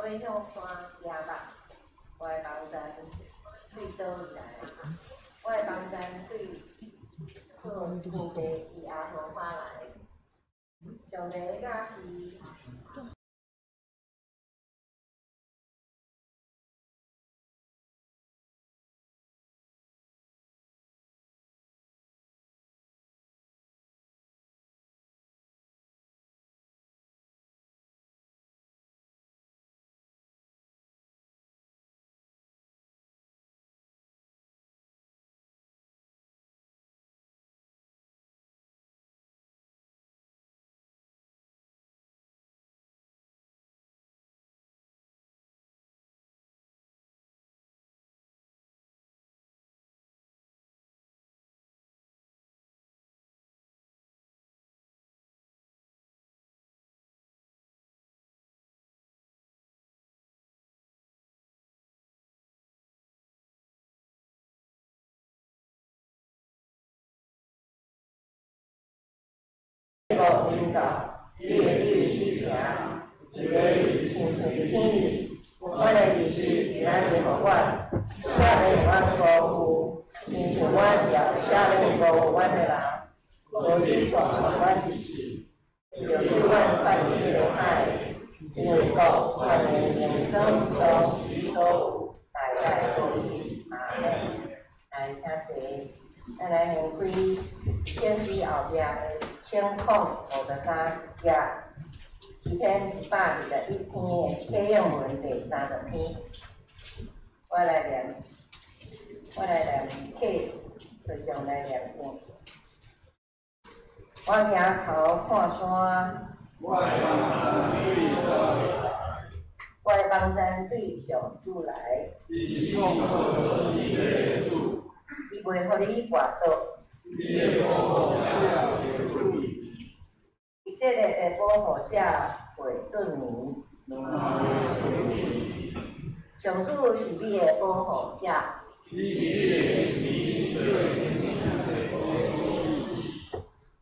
欲向山举目，我的帮赞对佗位來？我的幫贊對做天地之耶和華來。上帝教示。五引導，你的旨意行，伊的親像佇天裡，阮的日食今仔日予阮，赦免阮辜負，親像阮也赦免辜負阮的人，無去撞阮之時，就救阮脫離彼个歹的，因為國、權柄、榮光攏是你所有，代代都是。阿們。來，請坐。咱來掀開聖經後壁的千空53頁，詩篇121篇的啟應文第30篇。我來念，我來念啟，就上來念經。我仰頭看山，我的幫贊對上主來。伊袂予你跋倒。以色列的保護者袂頓眠。上主是你的保護者。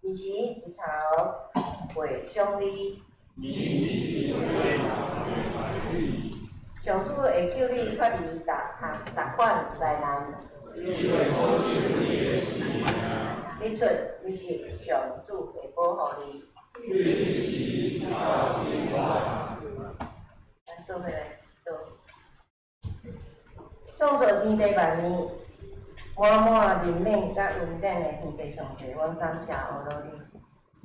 伊時日頭袂傷你。上主會救你脫離逐項逐款災難。日出日入，上主會保護你。咱做伙來做。創造天地萬物，滿滿憐憫佮恩典的天父上帝，阮感謝阿羅你，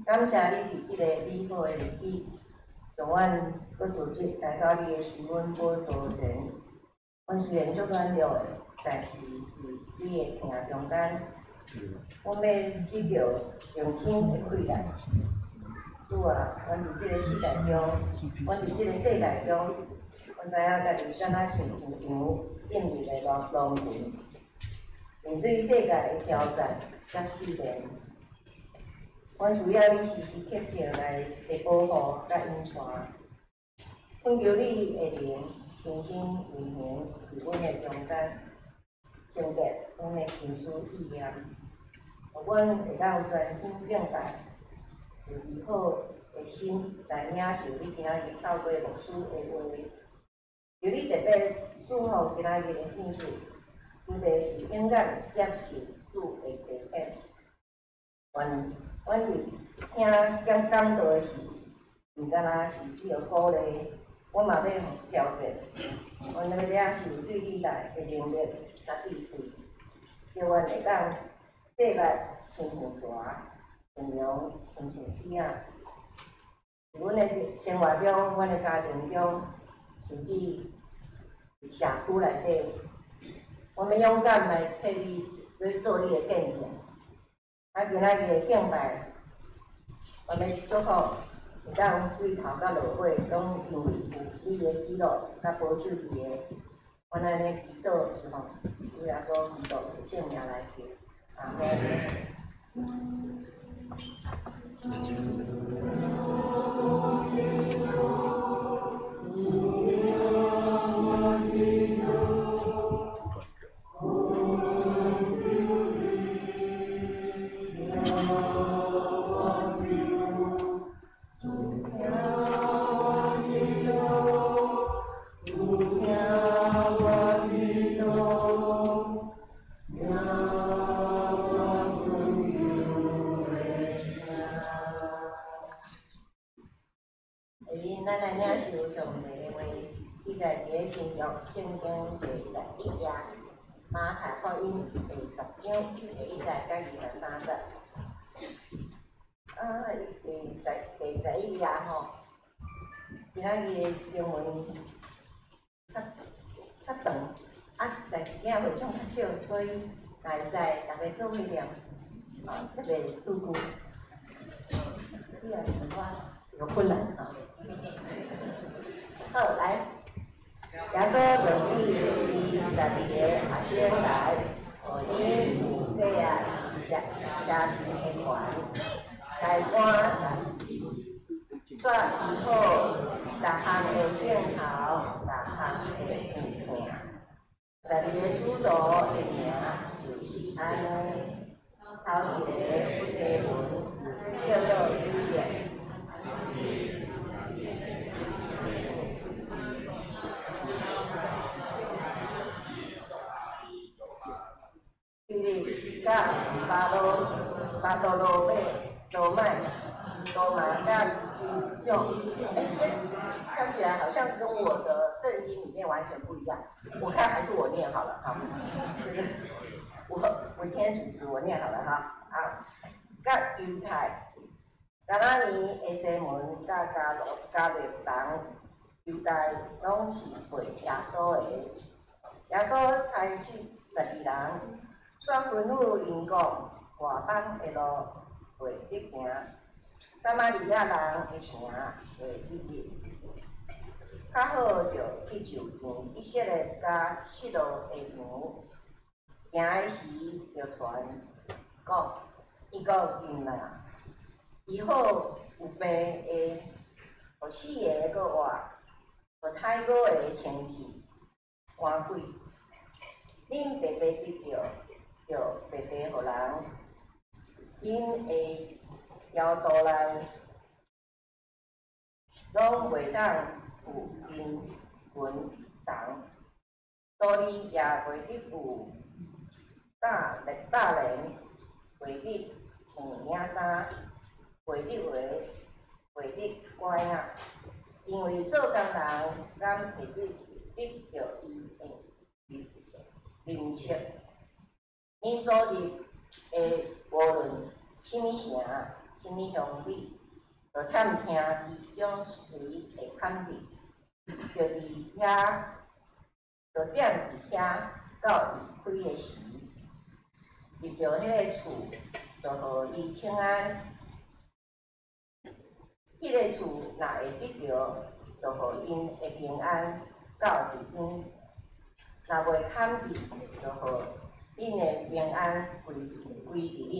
感謝你佇這個美好的日子，讓阮閣組織來到你的施恩寶座前。阮雖然足軟弱的，但是佇你的疼中間，阮欲得著榮心的氣力。主啊，阮佇這個世代中，阮佇這個世代中，阮知影家己敢若像牛進入的農場，面對世界的挑戰佮試煉，阮需要你時時刻刻來的保護佮引帶。懇求你的靈親身運行佇阮的中間，清潔阮的心思意念，予阮會當專心敬拜，用美好的心來領受你今仔日透過牧師的話。求你特別賜予今仔日的信息，主題是勇敢接受主的差遣。願阮佇聽講講道的時，毋敢若是去予鼓勵，我嘛欲予挑戰，阮欲領受對你來的能力佮智慧，叫阮會當細密親像蛇，善良親像獅仔。佇阮的生活中，阮的家庭中，甚至佇社區內底，阮欲勇敢來替你來做你的見證。啊，今仔日的敬拜，我欲祝福會當對頭到落尾，攏因為有你的喜樂佮保守佇個，阮按呢祈禱是奉主耶穌基督的聖名來求，阿們。聖經第11頁，馬太福音第10章第1節到23節。啊，第11頁吼，今仔日的經文較較長，啊，但是今仔會講較少，所以若會使逐家做伙念，啊，特別拄句，這也是我有困難哈。好，來，耶穌就對伊12个學生來，予𪜶有這啊邪邪氣的權，來趕煞醫好逐項的症候，逐項的病痛。12个使徒的名就是按呢，頭一个西門，叫做彼得。腓力佮巴多羅買、多麥、多馬佮上，哎，這看起來好像跟我的聖經裡面完全不一樣。我看還是我念好了哈，這個我今天主持，我念好了哈。啊，佮猶太、迦拿尼的西門、佮加羅加勒人猶大，攏是陪耶穌的。耶穌差遣12人，煞吩咐𪜶講：外邦的路袂得行，撒瑪利亞人的城袂得入，較好著去就近以色列家失落的羊。行的時就傳講，伊講囡仔，醫好有病的，予死的閣活，予太古的清氣，趕鬼。恁白白得著，就白白予人。恁的腰肚內攏袂當有金銀銅，肚裡也袂得有大連，袂得穿領衫，袂得鞋，袂得拐仔，因為做工人敢會得得著伊的糧食。恁所入的無論啥物城、啥物鄉里，著探聽其中誰會堪得，著佇遐，著踮佇遐到離開的時，入著彼个厝，就予伊請安。彼个厝若會得著，就予𪜶的平安到佇𪜶；若袂堪得，就予恁的平安歸歸佇恁。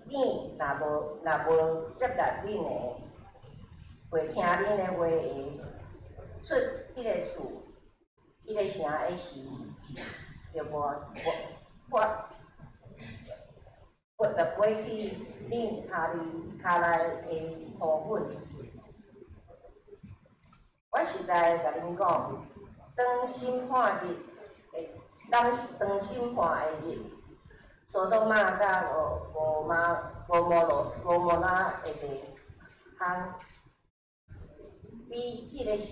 囝若無接納恁的，袂聽恁的話的，出彼个厝、彼个城的時，就無無撥就撥去恁跤裡跤內的塗粉。我實在共恁講，當審判日的，當當審判的日，所多瑪佮蛾摩蛾摩羅蛾摩拉會袂通比彼个城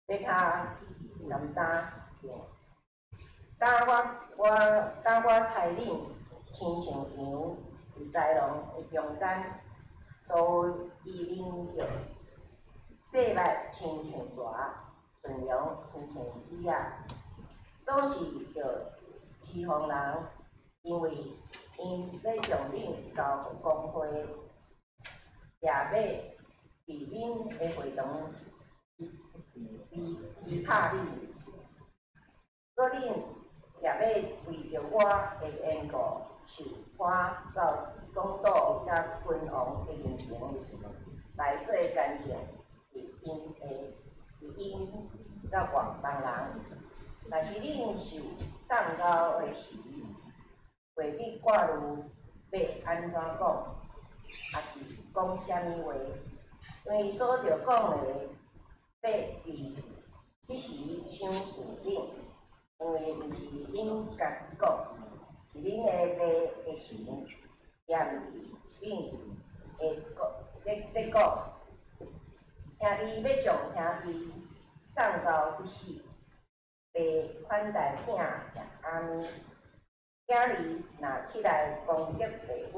欲較簡單。敢我差恁親像羊佇豺狼的中間，所以恁著細密親像蛇，純良親像子仔。總是著提防人，因為𪜶欲將恁交予公會，也欲佇恁的會堂逼迫恁。閣恁也欲為著我的緣故，受判到總督佮君王的面前來做見證，佇𪜶佮外邦人。若是恁受送交的時，袂得掛慮欲按怎講，抑是講啥物話，因為所著講的，欲佇彼時賞賜恁，因為毋是恁家己講，是恁的爸的神踮佇恁的講咧講。兄弟欲將兄弟送到去死。爸款待囝也按呢，囝兒若起來攻擊爸母，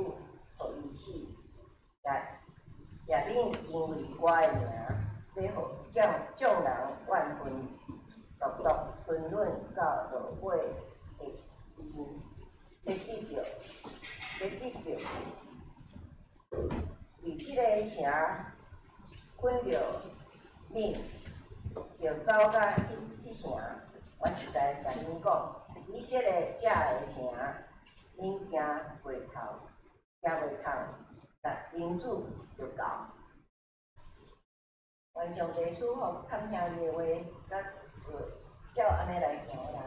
予伊死，也也恁因為我的名，欲予眾眾人怨恨，獨獨沉淪到落尾的伊，欲得著，欲得著。佇這个城困著恁，就走到彼彼城。我實在共恁講，以色列遮个城，恁行袂透，行袂透，但人子就到。願上帝賜福堪聽伊的話，佮照按呢來行的人。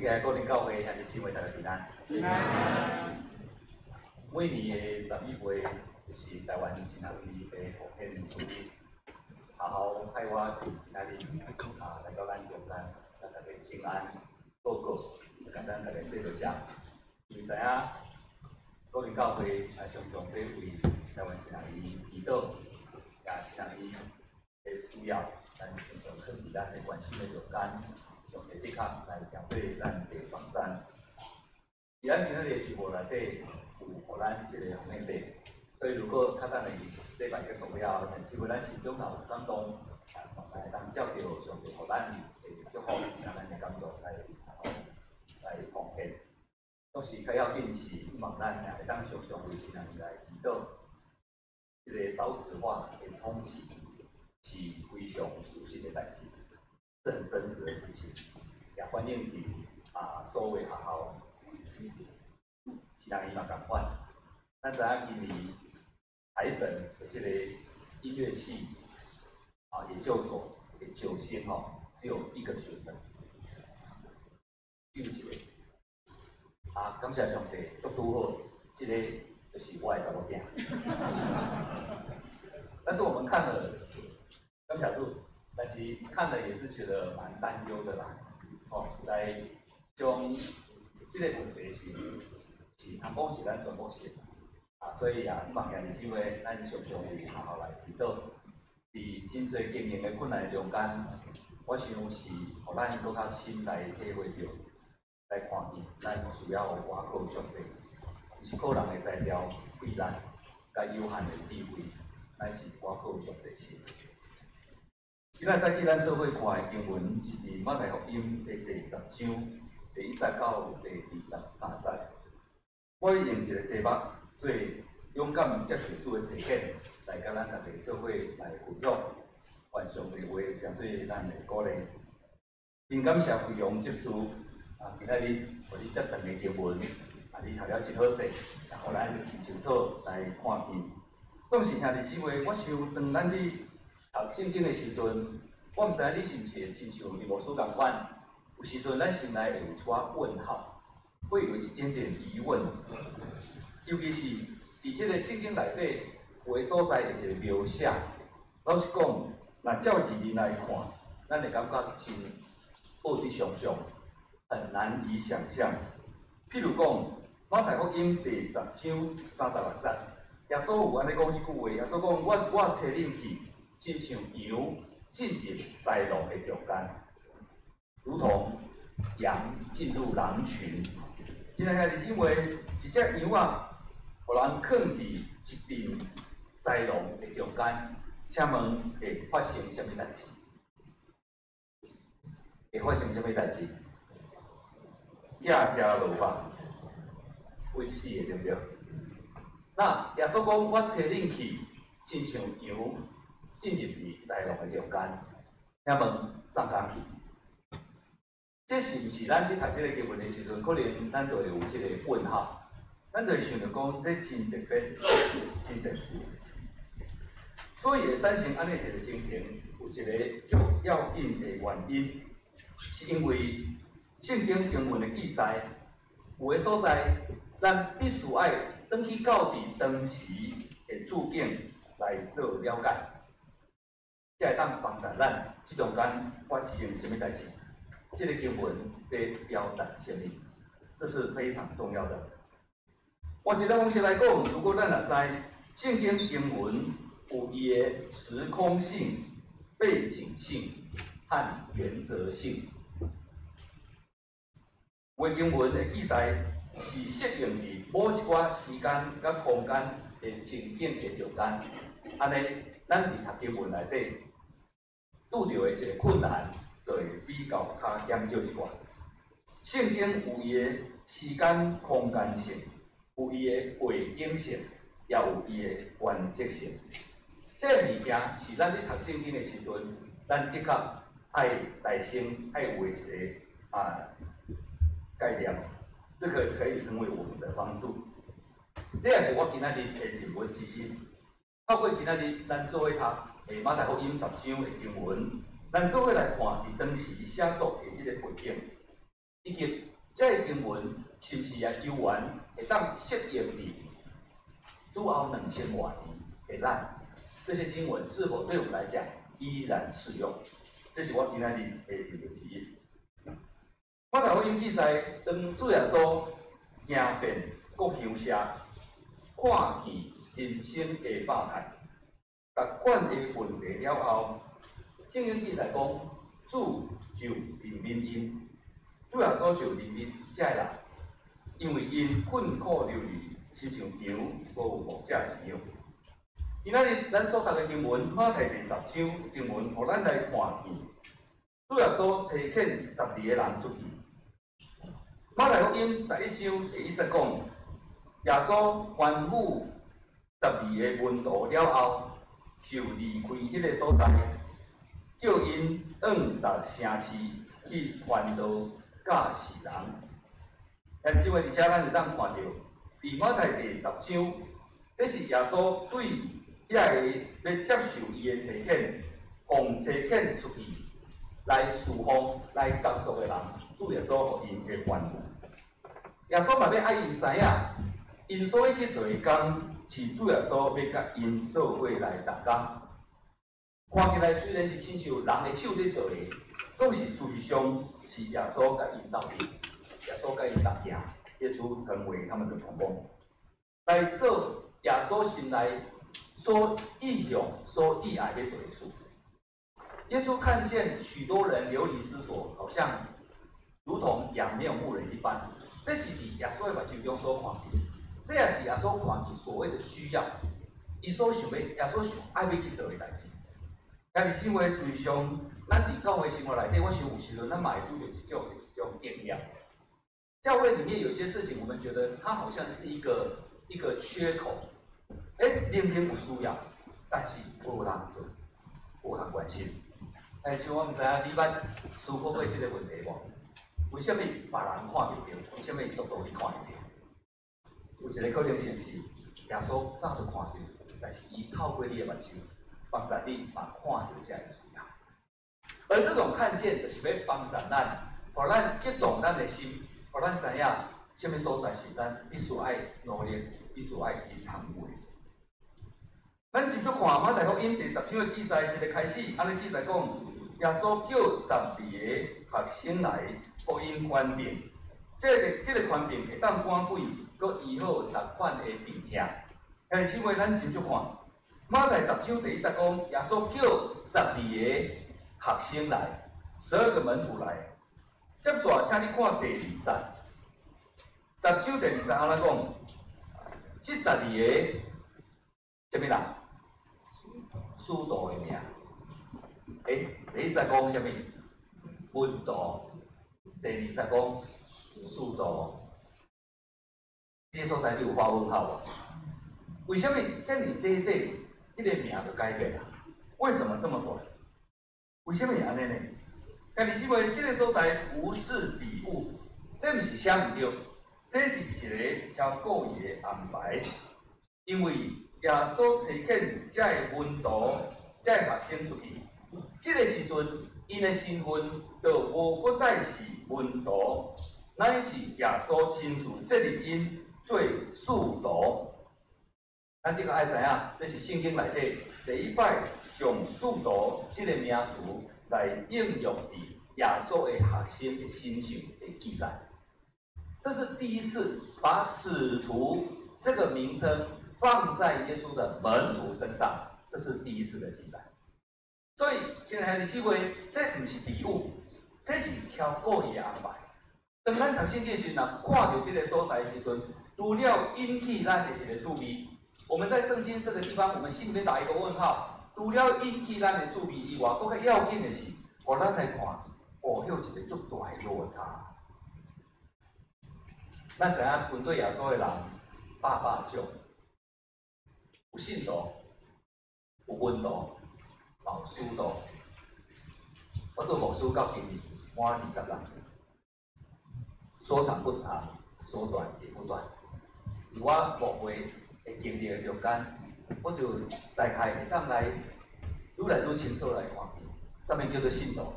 敬愛的教會兄弟姊妹，大家平安。平安。每年的11月，就是台灣神學院的奉獻主日。學校派我佇今仔日啊來到咱中間，共大家請安報告，共咱大家說多謝。因為知影高林教會啊，常常在為台灣神學院祈禱，也神學院的需要，咱常常囥佇咱的關心的中間。上帝的確來定對咱的幫贊。佇咱今仔日的節目內底有予咱這個奉獻禮，所以如果較早的禮拜結束了後，只要咱心中若有感動，啊，會當照著上帝予咱的祝福，佮咱的感動來來奉獻。同時較要緊是，希望咱也會當常常為新人來祈禱。這个少子化的衝擊是非常事實的代誌，這很真實的事情，也反映佇所有學校，是人伊嘛仝款。咱知影今年台神的這个音樂系研究所的招生吼，只有一個學生，只有一個。感謝上帝，足拄好，這个就是我的查某囝。但是我們看了，感謝主，但是看了也是覺得蠻擔憂的啦。哦，實在將這个問題是通講是咱全國性，所以也希望兄弟姊妹，咱常常為學校來祈禱，佇真濟經營的困難中間，我想是予咱閣較深來體會著，來看見咱需要倚靠上帝，毋是靠人的才調、慧力、佮有限的智慧，乃是倚靠上帝心。今仔早起咱做伙看的經文是佇馬太福音的第10章第1節到第23節。我用一個題目做勇敢接受主的差遣，來佮咱大家做伙來分享。願上帝話誠做咱的鼓勵。真感謝惠陽執事，今仔日予你遮長的經文，你讀了真好勢，也予咱真清楚來看見。總是兄弟姊妹，我想當咱去讀聖經的時陣，我毋知影你是毋是會親像林牧師仝款，有時陣咱心內會有一寡問號，會有一點點疑問，尤其是佇這个聖經內底有的所在的一個描寫，老實講，若照字面來看，咱會感覺真不得想象，很難以想象。譬如講，馬太福音第10章36節，耶穌有按呢講這句話，耶穌講：我差恁去，親像羊進入豺狼的中間，如同羊進入狼群。真正兄弟姊妹，一隻羊仔，予人囥佇一陣豺狼的中間，請問會發生啥物代誌？會發生啥物代誌？寄食落吧，會死的，對毋對？那耶穌講，我差恁去，親像羊進入佇豺狼的中間，請問啥敢去？這是毋是咱佇讀這个經文的時陣，可能咱就會有這個問號，咱就會想著講，這真特別，真特殊，所以會產生按呢一个情形，有一个足要緊的原因，是因為聖經經文的記載，有的所在，咱必須愛轉去到佇當時的處境來做了解，才會當幫助咱這中間發生啥物代誌，這个經文佇表達啥物，這是非常重要的。換一个方式來講，如果咱若知聖經經文有伊的時空性、背景性和原則性，有的經文的記載是適用佇某一寡時間佮空間的情景的中間，按呢，咱佇讀經文內底拄著的一个困難，就會比較較減少一寡。聖經有伊的時間空間性，有伊的背景性，也有伊的原則性。這个物件是咱咧讀聖經的時陣，咱的確愛內心愛有的一个概念，這个可以成為我們的幫助。這也是我今仔日的任務之一。透過今仔日咱做伙讀馬太福音十章的經文，咱做伙來看佇當時寫作的彼个背景，以及這个經文是毋是也猶原會當適用佇主後2000外年的咱？這些經文是否對我們來講依然適用？這是我今仔日的任務之一。馬太福音記載，當主耶穌行遍各鄉社，看見人生的百態，逐款的問題了後，聖經記載講，主就憐憫𪜶，主耶穌就憐憫這个人，因為𪜶困苦流離，親像羊無牧者一樣。今仔日咱所讀的經文，馬太第十章經文，予咱來看見，主耶穌差遣十二个人出去。馬太福音11章第1節講，耶穌吩咐十二个門徒了後，就離開彼个所在，叫𪜶往別城市去傳道教示人。但是這位佇遮咱會當看著，佇馬太第十章，這是耶穌對遐个欲接受伊的差遣，奉差遣出去來事奉、來工作的人，主耶穌予𪜶的吩咐。耶穌嘛欲愛𪜶知影，𪜶所欲去做的工，是主耶穌欲共𪜶做伙來同工。看起來雖然是親像人的手咧做的，總是事實上是耶穌共𪜶鬥陣，耶穌共𪜶同行，耶穌成為他們的同工，來做耶穌心內所意向、所意愛欲做的事。耶穌看見許多人流離失所，好像如同羊沒有牧人一般。這是佇耶穌的目睭中所看見，這也是耶穌看見所謂的需要，伊所想欲，耶穌想愛欲去做的代誌。但是因為事實上，咱佇教會生活內底，我想有時陣咱嘛會拄著這種經驗。教會裡面有些事情，我們覺得它好像是一個缺口，明明有需要，但是無人做，無人關心。但是我毋知影你捌思考過這個問題無？為啥物別人看袂著？為啥物獨獨你看會著？有一個可能性是耶穌早就看著，但是伊透過你的目睭，幫助你嘛看著這个需要。而這種看見，就是欲幫助咱，予咱激動咱的心，予咱知影啥物所在是咱必須愛努力、必須愛去參與的。咱接續看馬太福音第十章的記載，一个開始，按呢記載講，耶穌叫十二个學生來，予𪜶權柄。這個權柄會當趕鬼，閣醫好逐款的病痛。但是，這回咱接續看馬太十章第一節講，耶穌叫十二个學生來，12個門徒來。接續，請你看第二節，十章第二節按怎講？這十二个啥物人？使徒的名。第一節講啥物？門徒。第二節講使徒。這個所在你有畫問號無？為啥物這爾短短，彼个名就改變啦？為什麼這麼短？為啥物會按呢呢？兄弟姊妹，這個所在不是筆誤，這毋是寫毋著，這是一个超故意的安排。因為耶穌差遣這个門徒、這个學生出去，這个時陣，𪜶的身份就無閣再是門徒，乃是耶穌親自設立𪜶做使徒。咱的確愛知影，這是聖經內底第一擺將使徒這个名詞來應用佇耶穌的學生的身上的記載。這是第一次把使徒這個名稱放在耶穌的門徒身上，這是第一次的記載。所以，親愛的兄弟姊妹，這毋是筆誤，這是超故意的安排。當咱讀聖經時，若看著這个所在的時陣，除了引起咱的一个注意，我們在聖經這個地方，我們心裡面打一個問號。除了引起咱的注意以外，閣較要緊的是，予咱來看，哦，有一個足大的落差。咱知影跟隨耶穌的人，百百種，有信徒，有門徒，嘛有使徒。我做牧師到今年滿20年，說長不長，說短也不短。佇我牧會的經歷的中間，我就大概會當來愈來愈清楚來看見，啥物叫做信徒，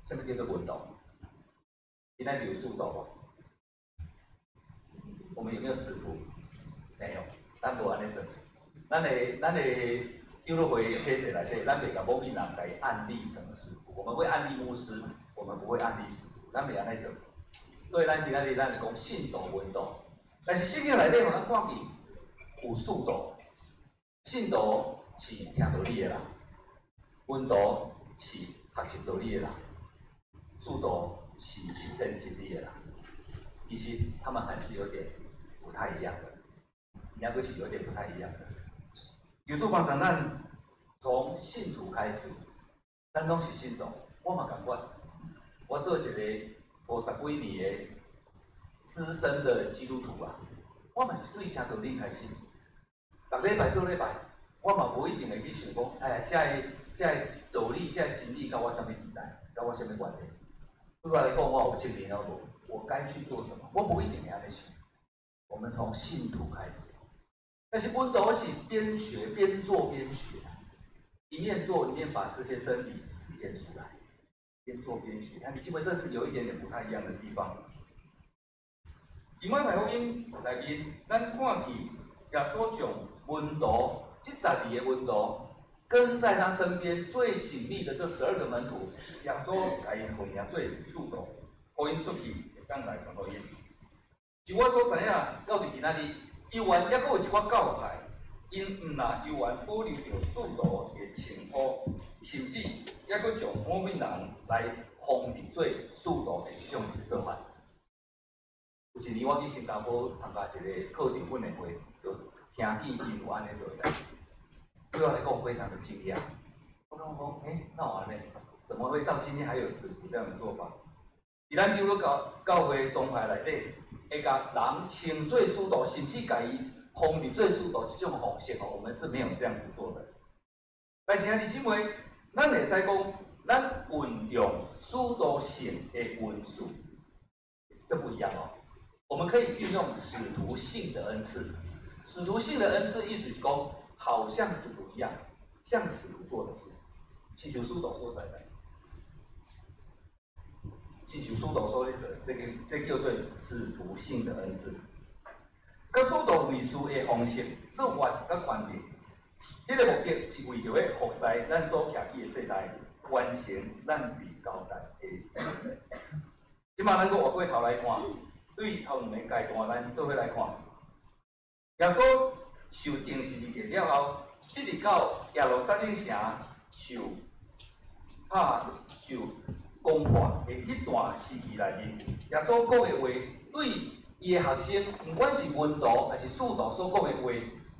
啥物叫做門徒。今仔日有使徒無？我們有沒有使徒？沒有，咱無按呢做。咱的長老會體制內底，咱袂共某一人共按立成使徒，我們會按立牧師，我們不會按立使徒，咱袂按呢做。所以咱今仔日咱講信徒門徒，但是聖經內底予咱看見有使徒，信徒是聽道理的人，門徒是學習道理的人，使徒是實踐真理的人。其實他們還是有點不太一樣的，兩個是有點不太一樣的。求主幫助咱從信徒開始，咱攏是信徒，我嘛仝款，我做一个五十幾年的資深的基督徒啊，我嘛是對聽道理開始，逐禮拜做禮拜，我嘛無一定會去想講，哎呀，這个道理、這个真理，佮我啥物期待，佮我啥物關係？對我來講，我有責任了無？我該去做什麼？我無一定會按呢想。我們從信徒開始，但是門徒是邊學邊做邊學，一面做一面把這些真理實踐出來，邊做邊學。看，你記不記得這是有一點點不太一樣的地方。佇馬太福音內面，咱看見耶穌將門徒這十二个門徒跟在他身邊最緊密的這12個門徒，耶穌共𪜶號名做使徒，予𪜶出去會當來傳福音。就我所知影，到佇今仔日，猶原猶閣有一寡教派，𪜶毋若猶原保留著使徒的稱呼，甚至猶閣將某物人來封認做使徒的這種做法。有一年我去新加坡參加一個課程訓練會，就聽見𪜶有按呢做代誌，對我來講非常的驚訝。我感覺講，欸，哪有按呢？怎麼會到今天還有使徒這樣的做法？佇咱長老教會宗派內底，會共人稱做使徒，甚至共伊封認做使徒這種方式吼，我們是沒有這樣子做的。但是兄弟姊妹，咱會使講，咱運用使徒性的恩賜，這不一樣哦。我們可以運用使徒性的恩賜，使徒性的恩賜意思是講，好像使徒一樣，像使徒做的事，親像使徒所做的代誌，親像使徒所咧做，這個這叫做使徒性的恩賜。佮使徒為事的方式、做法佮權柄，彼個目的是為著欲服侍咱所徛起的世代，完成咱被交代的職責。這馬咱閣回過頭來看。對頭兩個階段，咱做伙來看。耶穌受釘十字架了後，一直到耶路撒冷城受拍受攻破的彼段時期內面，耶穌講的話，對伊的學生，毋管是門徒抑是使徒所講的話，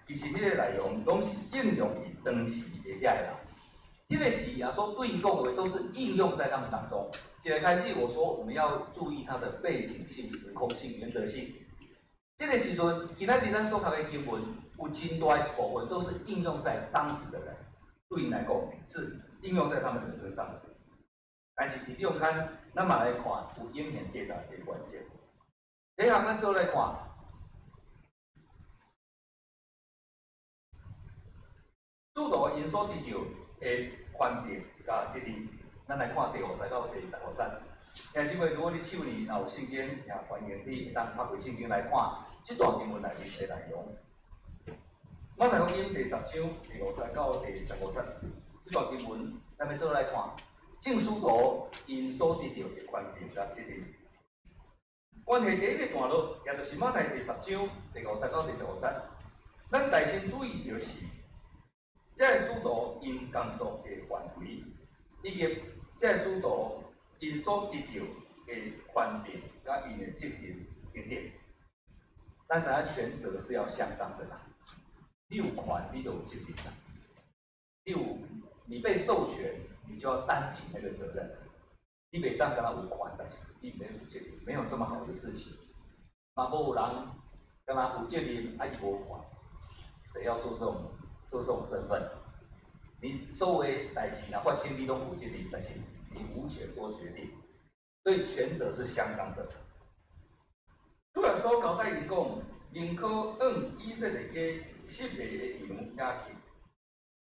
其實彼个內容攏是應用佇當時的遐个人。彼個時耶穌對𪜶講的話，都是應用在他們當中。一個開始我說，我們要注意它的背景性、時空性、原則性。這個時陣，今仔日咱所讀的經文，有真大一部分都是應用在當時的人，對𪜶來講是應用在他們的身上的。但是佇中間，咱嘛來看有影響價值的關鍵。第一項，咱做來看，使徒𪜶所得著的權柄佮責任，咱來看第五節到第15節。兄弟姊妹，如果你手裡若有聖經，也歡迎你會當拍開聖經來看這段經文內面的內容。馬太福音第10章第5節到第15節，這段經文，咱欲做來看，眾使徒𪜶所得著的權柄佮責任。關係第一個段落，也就是馬太第10章第5節到第15節，咱大先注意著是，這个使徒𪜶工作的範圍，以及這个使徒𪜶所得著的權柄佮𪜶的責任等等。咱知影權責是要相當的啦。你有權，你就有責任啦。你被授權，你就要擔起那個責任。你袂當敢若有權，但是你沒有責任，沒有這麼好的事情。嘛無有人敢若有責任，啊伊無權，誰要做這種身份？你周圍代誌若發生，你攏有責任，但是你無權做決定，所以權責是相當的。主耶穌交代𪜶講，寧可往以色列家失迷的羊遐去。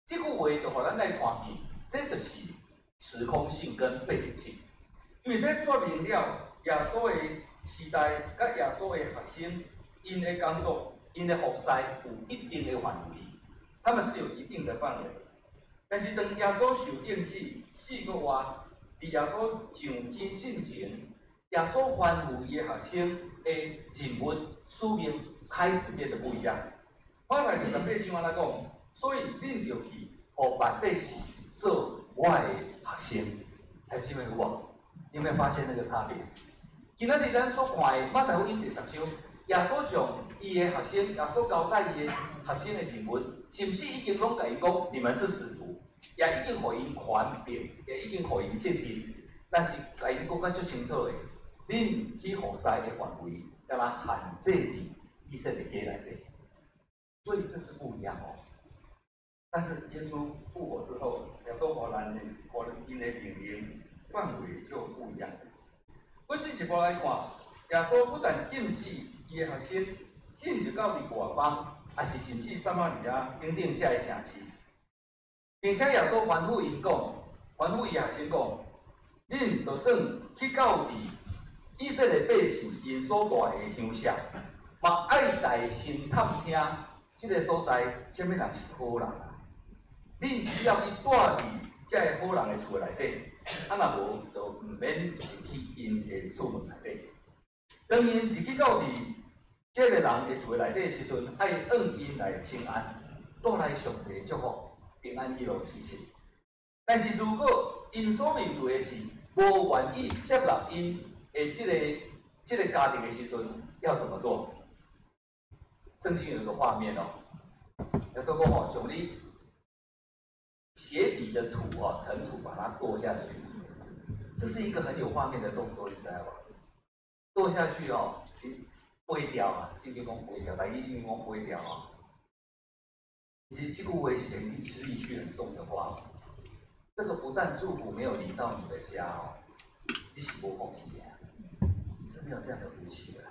這句話就予咱來看見，這就是時空性跟背景性，因為這說明了耶穌的時代佮耶穌的學生，𪜶的工作、𪜶的服侍有一定的範圍，他們是有一定的範圍。但是當耶穌受釘死4個月，佇耶穌上天進前，耶穌吩咐伊的學生的任務使命開始變得不一樣。馬太28章按呢講，所以恁著去，予萬百姓做我的學生。兄弟姊妹有無？你有沒有發現那個差別？今仔日咱所看的馬太福音第10章，耶穌將伊的學生，耶穌交代伊的學生的任務，甚至已經攏共𪜶講，你們是使徒，也已經予𪜶權柄，也已經予𪜶責任。但是共𪜶講甲足清楚的，恁去服侍的範圍，敢若限制佇以色列家內底，所以這是不一樣哦。但是耶穌復活之後，耶穌予咱的，予𪜶的命令範圍就不一樣。閣進一步來看，耶穌不但禁止伊的學生進入到佇外邦，抑是甚至撒瑪利亞等等這个城市，並且耶穌吩咐𪜶講，吩咐伊學生講，恁就算去到佇以色列百姓𪜶所蹛的鄉社，嘛愛代先探聽這个所在啥物人是好人啊。恁只要去蹛佇這个好人的厝內底，啊若無就毋免入去𪜶的厝門內底。當𪜶入去到佇這個人的厝內底的時陣，愛向𪜶來請安，帶來上帝祝福、平安喜樂喜訊。但是如果𪜶所面對的是無願意接納𪜶的這個家庭的時陣，要怎麼做？聖經有一個畫面哦，耶穌講吼，將你鞋底的土啊，塵土把它跺下去，這是一個很有畫面的動作，你知道吧？跺下去哦，飛掉啊！聖經講飛掉，台語聖經講飛掉啊。其實這句話是言語意趣很重的話，這個不但祝福沒有臨到你的家哦，你是無福氣的，你是沒有這樣的福氣的。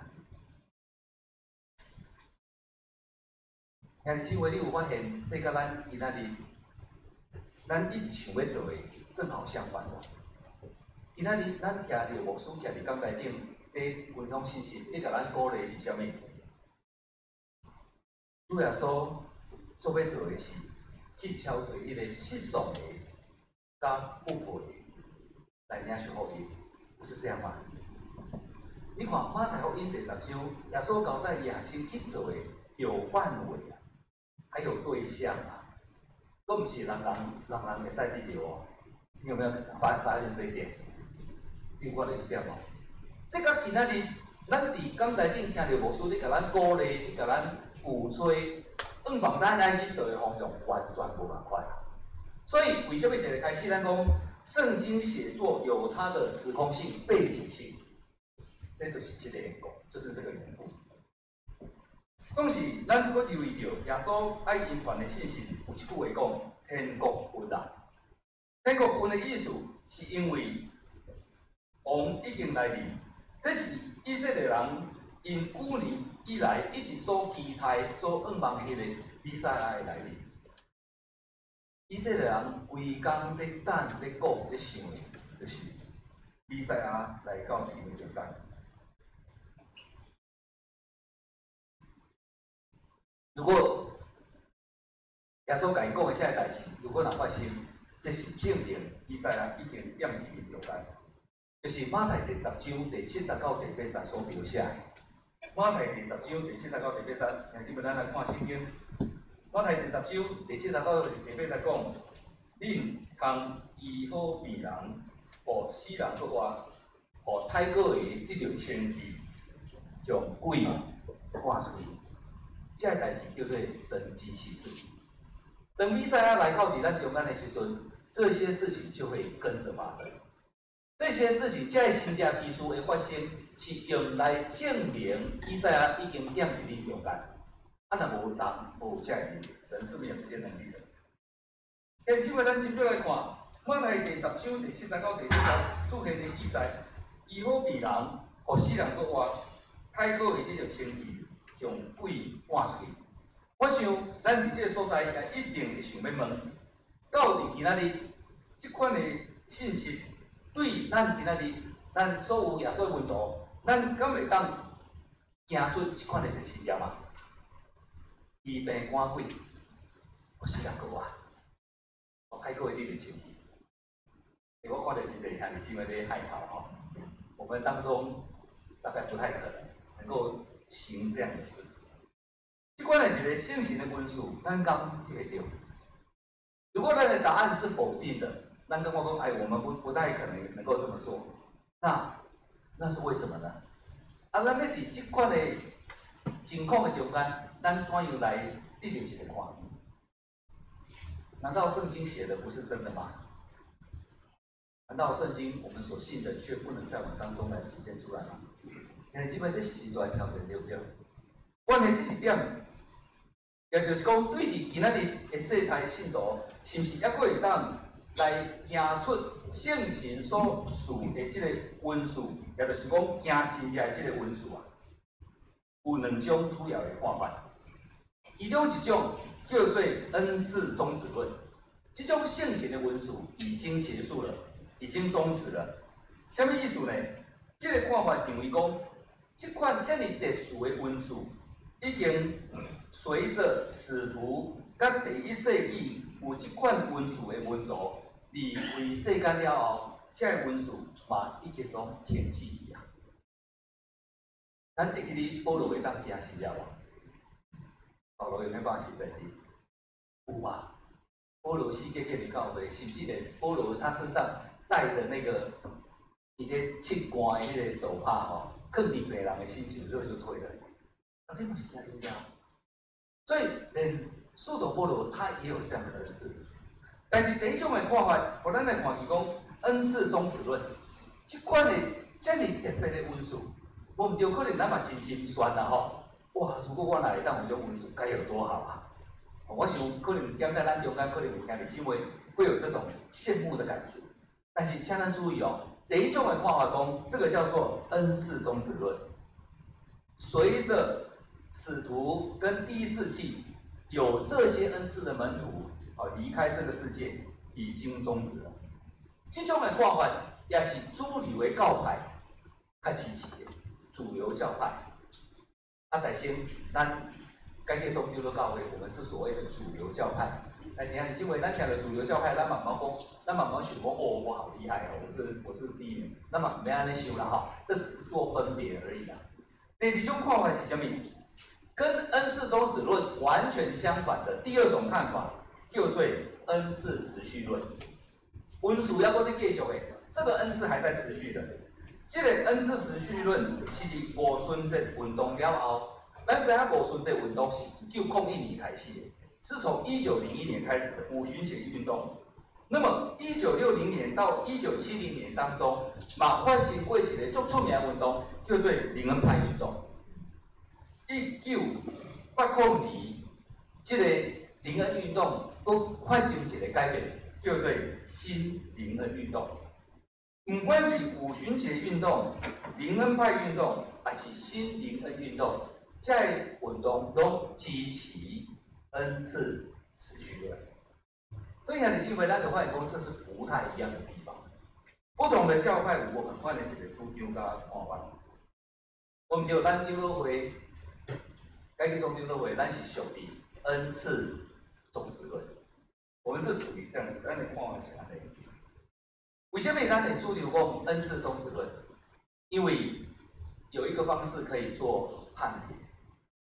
兄弟姊妹，你有發現這佮咱今仔日，咱一直想欲做的正好相反無？今仔日咱聽著牧師徛佇講台頂，佇分享信息，佇共咱鼓勵是啥物？主耶穌所欲做的是去超越彼个失喪的、佮不配的來領受福音，不是這樣嗎？你看馬太福音第十章，耶穌交代伊學生去做的有範圍啊，還有對象啊，閣毋是人人人人會使得著哦。你有沒有發現這一點？你有看著這點無？這佮今仔日，咱佇講台頂聽著牧師咧共咱鼓勵，咧共咱鼓吹，向望咱愛去做的方向完全無仝款。所以，為啥物一个開始咱講聖經寫作有它的時空性、背景性，這就是這個緣故，就是這個緣故。總是咱閣留意著耶穌愛𪜶傳的信息，有一句話講：天國近啊！天國近的意思是因為王已經來臨，這是以色列人𪜶古年以來一直所期待、所向望的彼個彌賽亞的來臨。以色列人規工咧等、咧顧、咧想的，就是彌賽亞來到𪜶的中間。如果耶穌共𪜶講的這个代誌，如果若發生，這是證明彌賽亞已經踮佇𪜶中間。就是馬太第十章第七十到第八節所描寫的。馬太第十章第七十到第八節，兄弟們，咱來看聖經。馬太第十章第七十到第八節講：恁通醫好病人，予死人復活，予太過的得著清氣，將鬼趕出去。這個代誌叫做神蹟奇事。當彌賽亞來到佇咱中間的時陣，這些事情就會跟著發生。這些事情，這个神蹟奇事的發生，是用來證明彌賽亞已經踮佇恁中間。啊，若無人無這个能力，人是沒有這些能力的。現這擺咱接著來看，馬太第十章第七十到第八節出現的記載，醫好病人，予死人復活，太過的得著清氣，將鬼趕出去。我想，咱佇這个所在也一定會想欲問，到底今仔日這款的信息，對咱今仔日，咱所有耶穌的門徒，咱敢會當行出這款的神蹟嗎？醫病趕鬼，予死人復活，予太過的得著清氣。我看著真濟兄弟姊妹咧害怕吼，我們當中大概不太可能能夠行這樣的事。這款的一個聖神的恩賜，咱敢得會著？如果咱的答案是否定的，咱感覺講，哎，我們不太可能能夠這麼做。那是為什麼呢？啊，咱欲佇這款的情況的中間，咱怎樣來得著一個看見？難道聖經寫的不是真的嗎？难道圣经我们所信的却不能在我们当中来实现出来吗？因为基本这是真大挑战，对不对？关键这一点，也就是讲，对伫今仔日的世代信徒，是毋是犹阁会当来行出圣神所赐的这个恩赐，也就是讲行神迹的这个恩赐啊？有两种主要的看法，其中一种叫做恩赐终止论，这种圣神的恩赐已经结束了，已经终止了。啥物意思呢？这个看法认为讲，这款遮尔特殊的恩赐，已经随着使徒佮第一世纪有这款恩赐的门徒离开世间了后，这个恩赐嘛已经拢停止去啊。咱会记得保罗会当行神迹无？保罗有没有办法行神迹？有嘛？保罗四界建立教会，甚至连保罗他身上带的那个，伊咧拭汗的彼个手帕吼，囥伫病人的身上，热就退了。啊，这嘛是行神迹。所以连使徒保罗他也有这样的恩赐。但是第一种的看法，予咱来看伊讲恩赐终止论，这款的遮尔特别的恩赐，无毋对，可能咱嘛真心酸啦吼。哇，如果我若会当有这种恩赐，该有多好啊！我想可能踮在咱中间，可能有兄弟姊妹会有这种羡慕的感觉。但是请咱注意哦，第一种的看法讲，这个叫做恩赐终止论。随着使徒跟第一世纪有这些恩赐的门徒啊离开这个世界，已经终止了。这种的看法也是主流的教派较支持的主流教派。啊，但是咱改革宗长老教会，我们是所谓的主流教派。但是啊，因为咱讲的主流教派，咱慢慢讲，咱慢慢想讲，哦，我好厉害哦，我是第一名。那么没按呢想啦哈，这只是做分别而已啦。第二种看法是啥物？跟恩赐终止论完全相反的第二种看法，叫做恩赐持续论。恩赐犹阁咧继续的，这个恩赐还在持续的。这个恩赐持续论是伫五旬节运动了后，咱知影五旬节运动是1901年开始的，是从1901年开始的五旬节运动。那么1960年到1970年当中，嘛发生过一个足出名的运动，叫做灵恩派运动。1980年，这个灵恩运动阁发生一个改变，叫做新灵恩运动。不管是五旬节运动、灵恩派运动，还是新灵恩运动，这个运动拢支持恩赐持续论。所以兄弟姊妹，咱就发现讲，这是不太一样的地方。不同的教派有无仝款的一个主张佮看法。无毋对，咱长老会，改革宗长老会，咱是属于恩赐终止论。我们是属于这样子，咱的看法是按呢。为什么咱会主张讲恩赐终止论？因为有一个方式可以做判别。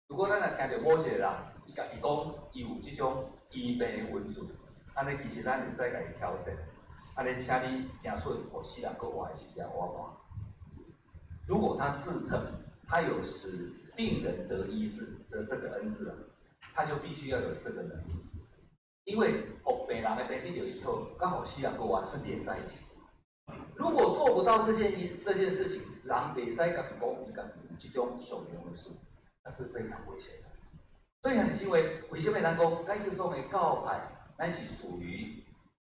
如果咱若听著某一个人，伊家己讲伊有这种医病的恩赐，按呢其实咱会使共伊挑战。按呢，请你行出予死人阁活的神迹予我看。如果他自称他有使病人得医治的这个恩赐啊，他就必须要有这个能力。因为予病人的病得著医好，佮予死人阁活是连在一起。如果做不到这件事情，人袂使家己讲伊家己有这种属灵的事，那是非常危险的。所以，是因为为什么咱讲改革宗的教派，咱是属于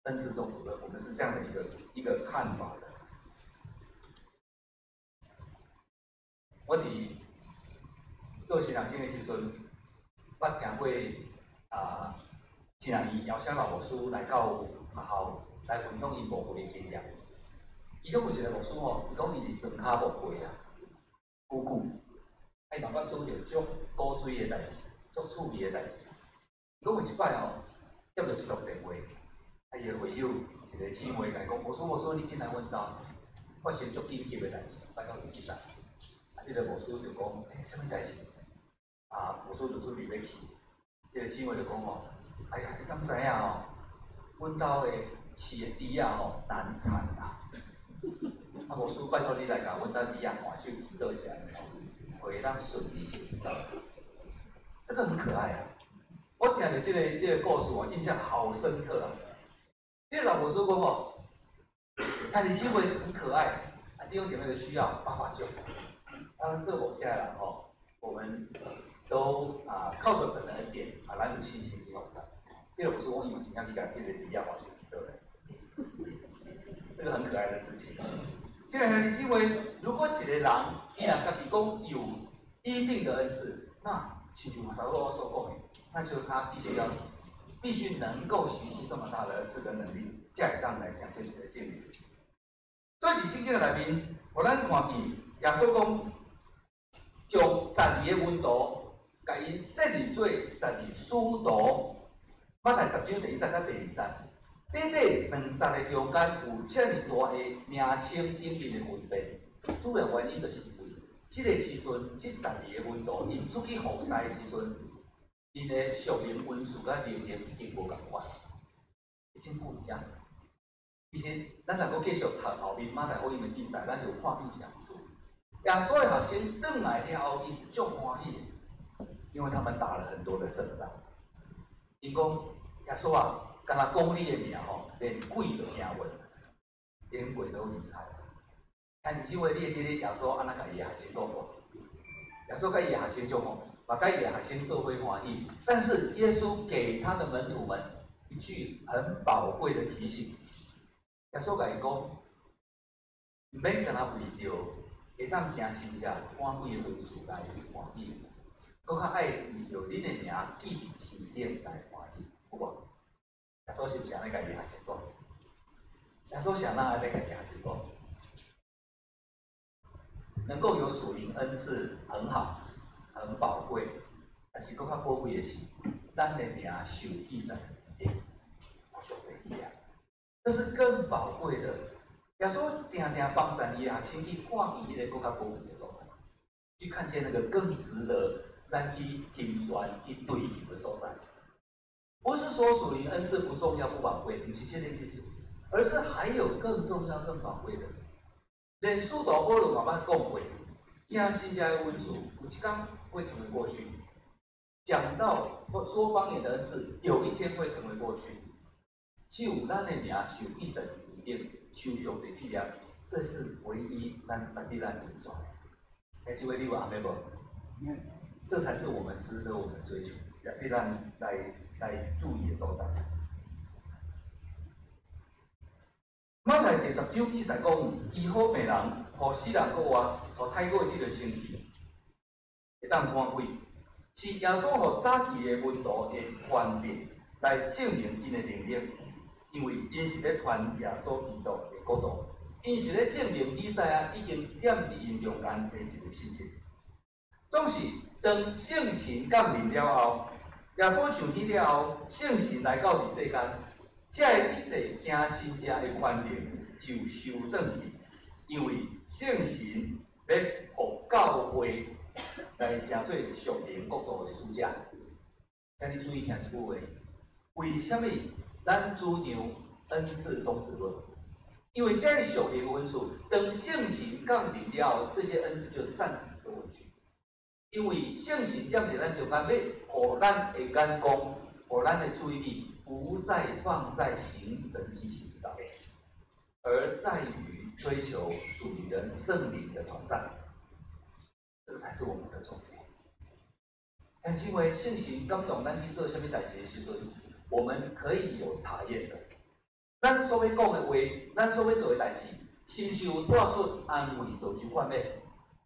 恩赐终止的，我们是这样的一个看法的。我伫做神学生的时阵，捌听过啊，神学院姚湘老牧师来到学校来分享伊牧会的经验。伊讲有一个牧师吼，伊讲伊伫庄跤牧会啊，久久，啊伊嘛捌拄著足古锥的代志，足趣味的代志。伊讲有一摆吼，接著一通电话，啊伊的会友一个姊妹共伊讲，牧师牧师，你紧来阮兜，发生足紧急的代志，拜托你紧来。啊，这个牧师就讲，欸，啥物代志？啊，牧师就准备欲去。这个姊妹就讲吼，哎呀，你敢知影吼？阮兜的饲的猪仔吼难产啦。啊，牧师拜托你来共阮兜猪仔换手祈祷一下，吼，会当顺利生。这个很可爱啊！我听著这个故事，我印象好深刻啊。这个老牧师讲吼，兄弟姊妹很可愛，啊，弟兄姐妹的需要，爸爸就。當然這某些人吼，我們都啊靠着神的恩典啊，咱有信心去服侍。這個不是我因為真正去共這個底下話學對不對？這個很可愛的事情。這個兄弟姊妹，如果一個人伊若家己講有醫病的恩賜，那親像頭拄我所講的，那就他必須能夠行出這麼大的恩賜跟能力，才會當來講這個證明。所以佇聖經內面，予咱看見耶穌講，將十二个門徒，共𪜶設立做十二使徒。馬太十章第一節佮第二節，短短兩節的中間有遮爾大的名稱頂面的分別，主要原因就是因為這個時陣，這十二个門徒𪜶出去服侍的時陣，𪜶的屬靈恩賜佮能力已經無仝款，已經不一樣。其實，咱若閣繼續讀後面馬太福音的記載，咱就看見啥事。耶穌的學生轉來了後，𪜶足歡喜，因為他們打了很多的勝仗。𪜶講耶穌啊，敢若講你的名吼，連鬼都聽話，連鬼都厲害。但是因為你會記得耶穌按怎共伊的學生講無？耶穌共伊的學生足好，嘛共伊的學生做伙歡喜。但是耶穌給他的門徒們一句很寶貴的提醒。耶穌共伊講，毋免干焦為著會當行神蹟趕鬼的恩賜來歡喜，閣較愛為著恁的名記佇天頂來歡喜，有無？耶穌是毋是按呢共伊學生講？耶穌是按怎按呢共伊學生講？能夠有屬靈恩賜很好，很寶貴，但是閣較寶貴的是，咱的名受記在天頂，上帝記啊，這是更寶貴的。耶穌定定幫助伊學生去看見彼个閣較寶貴的所在，去看見那個更值得咱去欣賞、去追求的所在。不是說屬靈恩賜不重要、不寶貴，毋是這個意思，而是還有更重要、更寶貴的。連使徒保羅嘛捌講過，行神蹟的恩賜，有一天會成為過去。講到說方言的恩賜，有一天會成為過去。只有咱的名受記在天頂，受上帝紀念，這是唯一咱值得咱欣賞的。欸，這位你有阿妹無？這才是我們值得我們追求，也必咱來注意的所在。馬太第十章記載講，醫好病人，予死人復活，予太古得著清氣，會當趕鬼，是耶穌予早期的門徒的權柄來證明𪜶的能力，因為𪜶是咧傳耶穌基督的國度，𪜶是咧證明彌賽亞已經踮佇𪜶中間的一個事實。總是當聖神降臨了後，耶穌受洗了後，聖神來到佇世間。這一切行神蹟的權能就收轉去，因為聖神欲予教會來成做屬靈國度的使者。請你注意聽這句話，為啥物咱主張恩賜終止論？因為這屬靈恩賜，當聖神降臨了後，這些恩賜就暫時收回去。因為聖神踮佇咱中間，欲予咱的眼光，予咱的注意力，不再放在行神蹟奇事上面，而在於追求屬靈的聖靈的同在，這個才是我們的重點。但是因為聖神感動咱去做啥物代誌的時陣，我們可以有查驗的。咱所欲講的話，咱所欲做的代誌，是毋是有帶出安慰、造就、勸勉？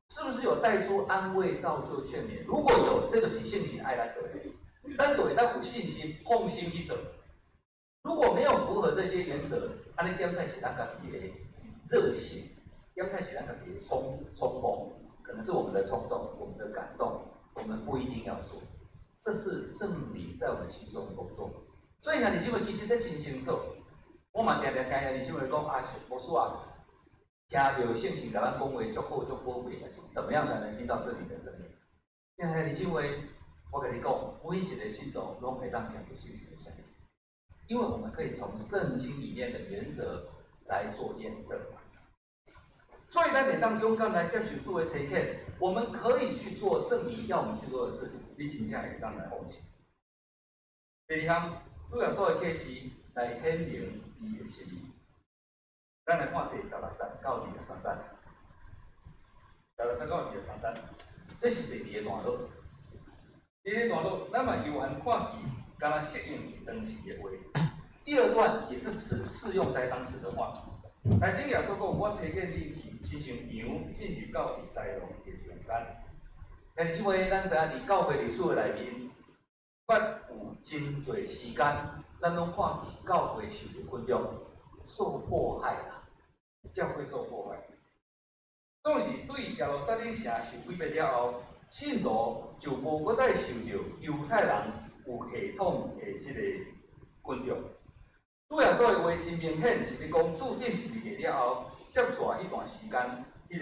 是不是有帶出安慰、造就、勸勉？如果有，這個是聖神愛咱做的。咱就會當有信心、放心去做。如果沒有符合這些原則，按呢檢採是咱家己的熱血，檢採是咱家己的衝動，可能是我們的衝動、我們的感動，我們不一定要做。這是聖靈在我們心中的工作。所以兄弟姊妹其實這真清楚。我嘛定定聽兄弟姊妹講啊，牧師啊，聽著聖神共咱講話足好足寶貴，但是怎麼樣才能聽到聖靈的聲音？兄弟姊妹，我共你講，每一個信徒攏會當聽著聖靈的聲音，因為我們可以從聖經裡面的原則來做驗證。所以咱會當勇敢來接受主的差遣，我們可以去做聖靈要我們去做的事，你真正會當來奉獻。第二項，主耶穌的啟示來顯明伊的心意。咱來看第16節到23節，16節到23節，這是第二个段落。第二个段落，咱嘛猶原看見，敢若適用當時的話。第二段也是適用在當時的話。但是耶穌講，我差遣你去，親像羊進入到豺狼的中間。但是因為咱知影佇教會歷史的內面，捌有真濟時間，咱攏看見教會受著困擾、受迫害啦，教會受迫害。總是對耶路撒冷城受毀滅了後，信徒就無閣再受著猶太人有系統的這个困擾。主耶穌的話真明顯是咧講，注釘十字架了後，接續彼段時間，彼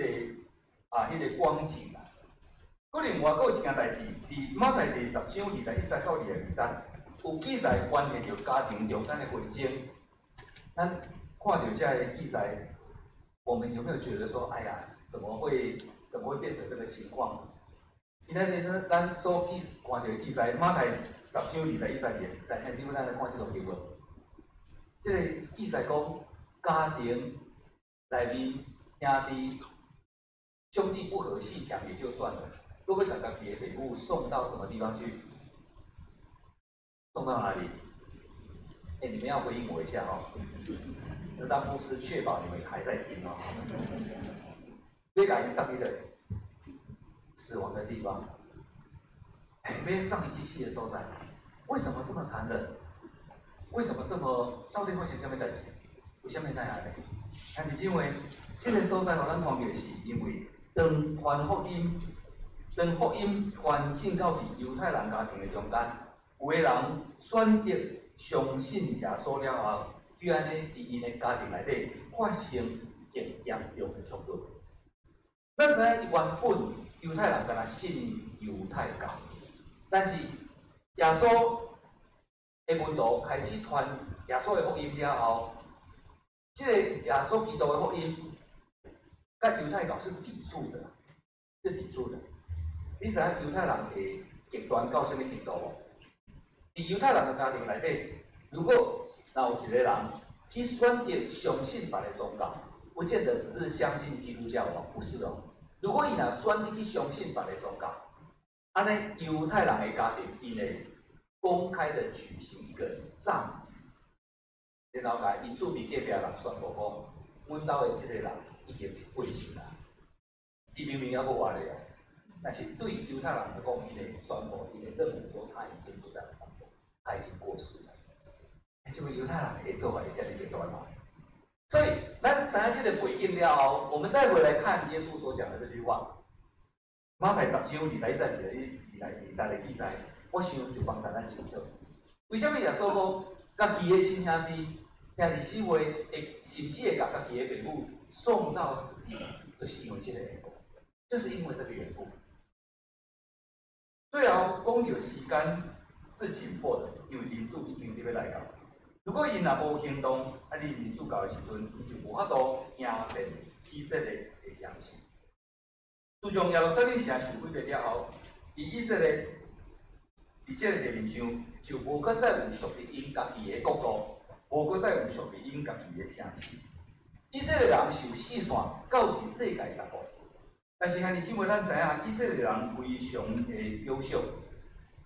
个光景啦。閣另外閣有一件代誌，佇馬太第十章21節到22節，有記載關係著家庭中間的紛爭。咱看著這个記載，我們有沒有覺得說，哎呀，怎麼會變成這個情況？今仔日咱所記看著的記載，馬太十章21節、22節，聽姊妹咱來看這段經文。這个記載講，家庭內面兄弟兄弟不和鬩牆也就算了，閣欲共家己的父母送到什麼地方去？送到哪裡？欸，你們要回應我一下哦。那當牧師確保你們還在聽哦。欲共𪜶送去佗？死亡的地方。欸，欲送伊去死的所在，為什麼這麼殘忍？為什麼這麼？到底發生啥物代誌？為啥物會按呢？但是因為這个所在，予咱看著是因為當傳福音，當福音傳進到佇猶太人家庭的中間，有的人選擇相信耶穌了後，就按呢佇𪜶的家庭內底發生極嚴重的衝突。咱知影原本猶太人敢若信猶太教，但是耶穌的門徒開始傳耶穌的福音了後，這个耶穌基督的福音，佮猶太教是抵觸的，是抵觸的。你知影猶太人會極端到啥物程度無？佇猶太人的家庭內底，如果若有一个人去選擇相信別个宗教，不見得只是相信基督教哦，不是哦。如果伊若選擇去相信別个宗教，按呢猶太人的家庭，𪜶會公開的舉行一個葬禮，然後共𪜶厝邊隔壁人宣布講，阮兜的這个人已經過身啦，伊明明猶閣活咧啊，但是對猶太人來講，𪜶會宣布，𪜶會認為說他已經不在當中，他已經過世了。這個猶太人會做法會這麼極端嗎？所以，咱知影這个背景了後，我們再回來看耶穌所講的這句話，馬太十章21節、22節的記載，我想就幫助咱清楚。為啥物耶穌講，家己的親兄弟、兄弟姊妹會甚至會共家己的父母送到死地，就是因為這個緣故，就是因為這個緣故。最後講著時間是緊迫的，因為人子已經佇欲來到。如果𪜶若無行動，啊，恁人子到的時陣，𪜶就無法度贏變以色列的城市。自從耶路撒冷城受毀滅了後，佇以色列佇這个地面上，就無閣再有屬於𪜶家己的國度，無閣再有屬於𪜶家己的城市。以色列人受四散到佇世界各國，但是兄弟姊妹，咱知影以色列人非常的優秀，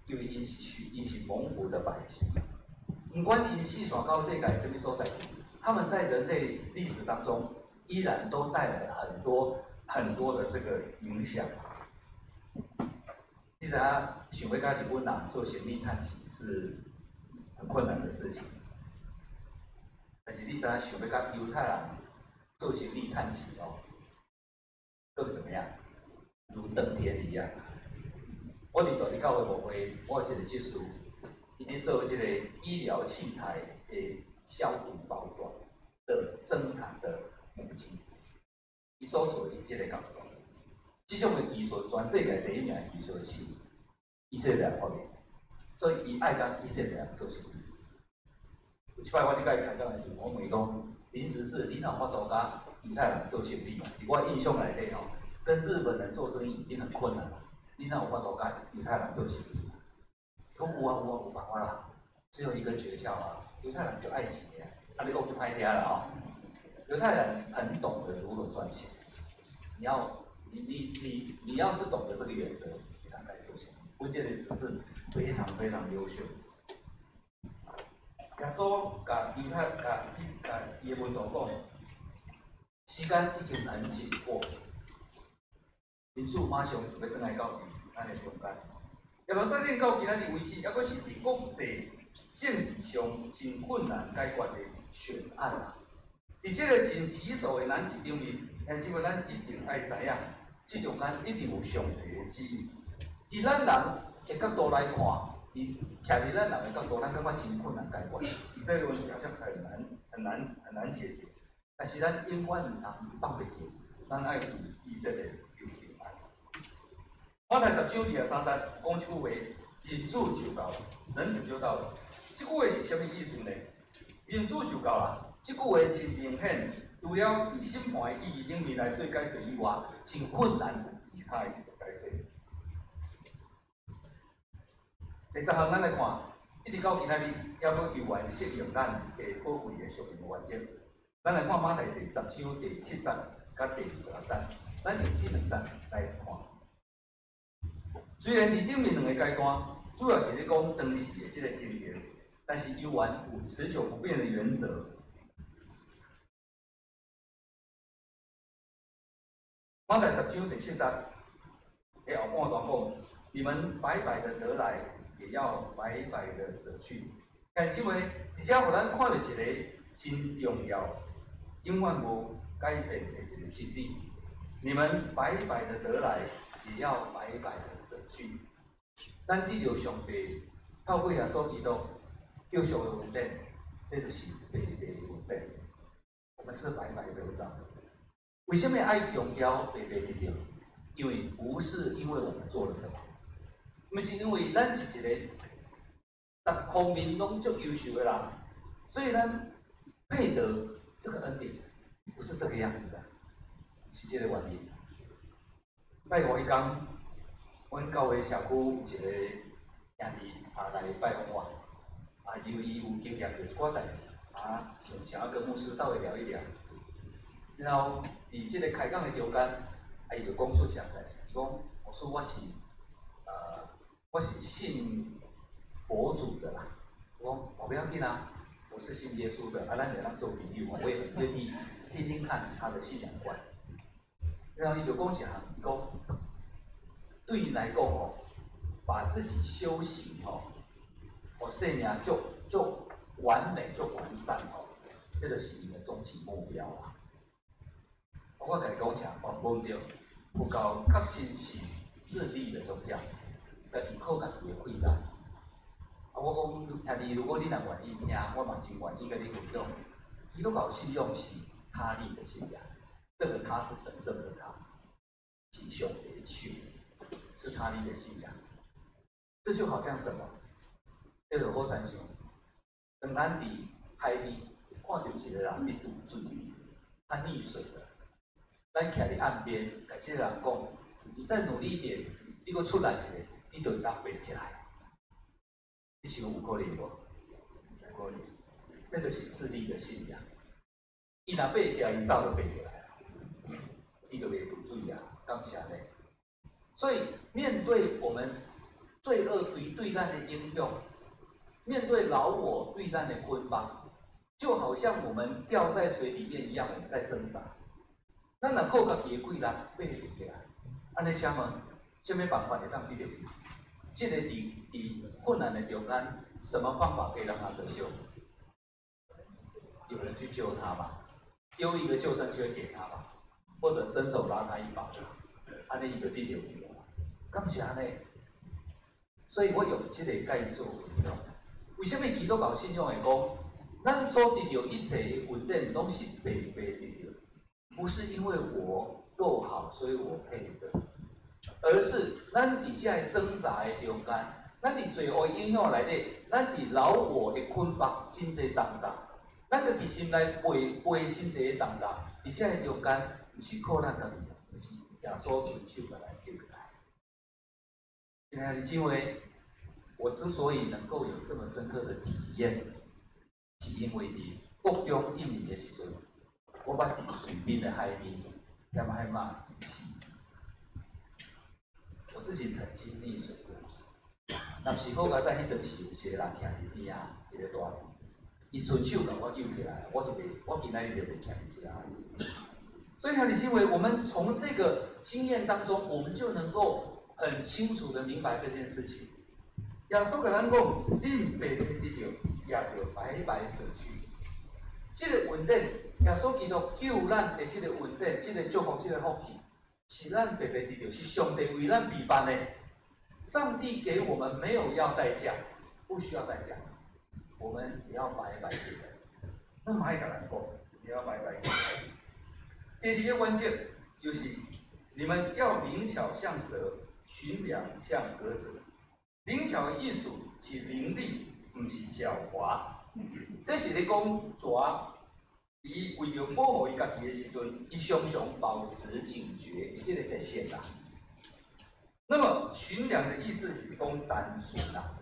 因為𪜶是蒙福的百姓。毋管𪜶四散到世界啥物所在，他們在人類歷史當中依然都帶來很多很多的這個影響。你知影想欲佮日本人做生意趁錢是很困難的事情，但是你知影想欲佮猶太人做生意趁錢哦，更怎麼樣？如登天一樣。我佇大日教會牧會，我有一個執事，伊佇做這個醫療器材的消毒包裝的生產的母機，伊所做的是這个工作。這種的技術，全世界第一名的技術是以色列人發明，所以伊愛佮以色列人做生意。有一擺我佇佮伊開講的時陣，我問伊講：林執事，你哪有法度佮猶太人做生意嘛？佇我印象內底吼，跟日本人做生意已經很困難了，你哪有法度佮猶太人做生意？伊講有啊有啊有辦法啦，只有一個訣竅啊，猶太人就愛錢的，啊你講就歹聽啦吼。猶太人很懂得如何賺錢。你要，你你你你要是懂得這個原則，你大概就行。關鍵的知識非常非常優秀。耶穌共猶太共伊共伊的門徒講，時間已經很緊迫，因此馬上就欲轉來到咱的中間。耶路撒冷到今仔日為止，猶閣是佇國際政治上真困難解決的懸案啊！佇這個真棘手的難題頂面，但是咱一定愛知影，這中間一定有上帝的旨意。佇咱人的角度來看，佇徛佇咱人的角度，咱感覺真困難解決，以色列問題好像很難、很難、很難解決。但是咱永遠毋通放袂記，咱愛為以色列求平安。馬太10章23節講一句話：忍住就夠，忍子就到了。這句話是啥物意思呢？忍住就夠啦。這句話真明顯，除了佇審判的意義頂面來做解釋以外，真困難有其他的一個解釋。第十項，咱來看，一直到今仔日，猶閣猶原適用咱的寶貴的屬靈原則。咱來看馬太第10章第7節佮第20節，咱用這兩節來看。雖然佇頂面兩个階段，主要是咧講當時的這個情形，但是猶原有持久不變的原則。馬太10章第7節，佇後半段講：你們白白的得來，也要白白的捨去。但是因為，而且予咱看著一個真重要、永遠無改變的一個真理：你們白白的得來，也要白白的捨去。咱得著上帝透過耶穌基督救贖的恩典，這就是白白的恩典。我們是白白得著。為什麼愛強調白白得著？因為不是因為我們做了什麼，毋是因為咱是一個逐方面攏足優秀的人，所以咱配得這個恩典，不是這個樣子的，是這個原因。拜五彼工，阮教會社區有一個兄弟啊來拜訪我，啊，因為伊有經驗著一寡代誌，啊，想想要跟牧師稍微聊一聊。然後佇這個開講的中間，啊，伊就講出一項代誌，伊講：我說我是信佛祖的啦。我講我不要緊啊，我是信耶穌的，啊，咱會當做朋友，我也很願意聽聽看他的信仰觀。然後伊就講一項，伊講對伊來講吼，把自己修行吼，予生命足足完美、足完善吼，這就是伊的終極目標啊。我共伊講啥？哦，無毋對，佛教確實是自利的宗教，家己靠家己的氣力。啊，我講兄弟，如果你若願意聽，我嘛真願意共你分享。基督教信仰是他力的信仰，這個他是神聖的他，是上帝的手，是他力的信仰。這就好像什麼？這就好親像，當咱佇海邊看著一個人佇渡水，他溺水了。咱徛佇岸邊，共這個人講：你再努力一點，你閣出力一下，你就會當爬起來。你想有可能無？有可能。這就是自利的信仰。伊若爬起來，伊早就爬起來啦，伊就袂渡水啊，敢是按呢？所以面對我們罪惡對咱的影響，面對老我對咱的捆綁，就好像我們掉在水裡面一樣，我們在掙扎。咱若靠家己的氣力，爬袂起來，按呢請問，啥物辦法會當得著伊？這個佇困難的中間，什麼方法可以讓他得救？有人去救他嘛？丟一個救生圈給他嘛？或者伸手拉他一把，按呢伊就得著伊了。敢是按呢？所以我用這個共伊做分享。為什麼基督教信仰會講，咱所得著一切的恩典，攏是白白得著？不是因為我夠好，所以我配得，而是咱佇這个掙扎的中間，咱佇罪惡影響內底，咱佇老我的捆綁真濟重擔，咱家己心內背背真濟的重擔，佇這个中間，毋是靠咱家己，而是耶穌親手共咱救起來。親愛的姊妹，我之所以能夠有這麼深刻的體驗，是因為佇國中一年的時陣，我捌佇水邊的海邊，踮海馬死。我自己曾經溺水過。若毋是好佳哉，彼當時有一個人徛佇邊仔，一個大弟，伊伸手共我救起來，我就袂，我今仔日就袂徛佇遮。所以兄弟姊妹，我們從這個經驗當中，我們就能夠很清楚的明白這件事情。耶穌共咱講，恁白白得著，也著白白捨去。這個恩典，耶穌基督救咱的這個恩典，這個祝福，這個福氣，是咱白白得著，是上帝為咱備辦的。上帝給我們沒有要代價，不需要代價，我們只要白白給的。那麼愛共咱講，你要白白給。第二個關鍵就是，你們要靈巧像蛇，馴良像鴿子。靈巧的意思是伶俐，毋是狡猾。這是咧講蛇，伊為著保護伊家己的時陣，伊常常保持警覺，這個特性啦。那麼馴良的意思是講單純啦。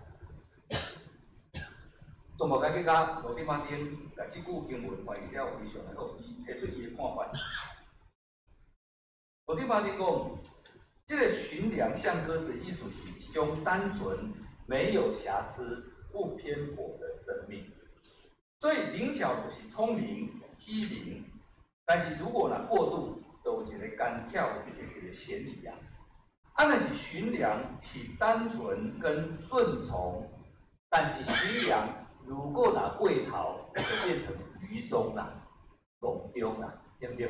總部改革家羅伯馬丁共這句經文翻譯了非常的好，伊提出伊的看法。羅伯馬丁講，這個馴良像鴿子，意思是一種單純、沒有瑕疵、不偏頗的生命。所以靈巧就是聰明、機靈，但是如果若過度，就有一個奸巧的一個嫌疑啊。啊，若是馴良是單純跟順從，但是馴良如果若過頭，就變成愚忠啦、戇中啦，對不對？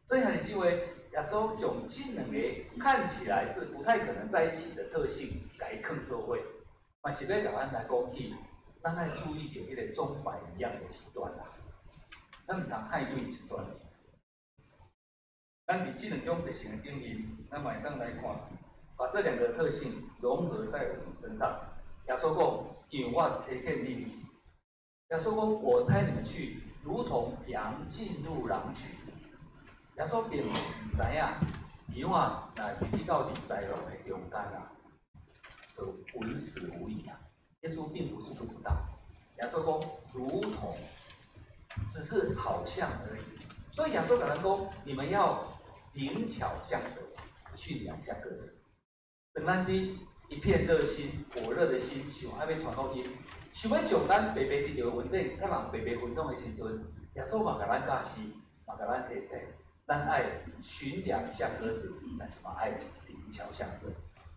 所以兄弟姊妹，耶穌將這兩個看起來是不太可能在一起的特性，共伊囥做伙，嘛是欲共咱來講起，咱愛注意著彼個鐘擺一樣的極端啦，咱毋通太對極端。咱佇這兩種特性的頂面，咱嘛會當來看，把這兩個特性融合在我們身上。耶穌講：因為我差遣恁去。耶穌講：我差你們去，如同羊進入狼群。耶穌並毋知影，羊仔若入去到佇豺狼的中間啊，就穩死無疑啊。耶穌並不是不知道，耶穌講如同，只是好像而已。所以耶穌共咱講，你們要靈巧像蛇，馴良像鴿子。當咱佇一片熱心、火熱的心，想愛欲傳福音，想欲將咱白白得著的恩典，佮人白白分享的時陣，耶穌嘛共咱教示，嘛共咱提醒，咱愛馴良像鴿子，但是嘛愛靈巧像蛇。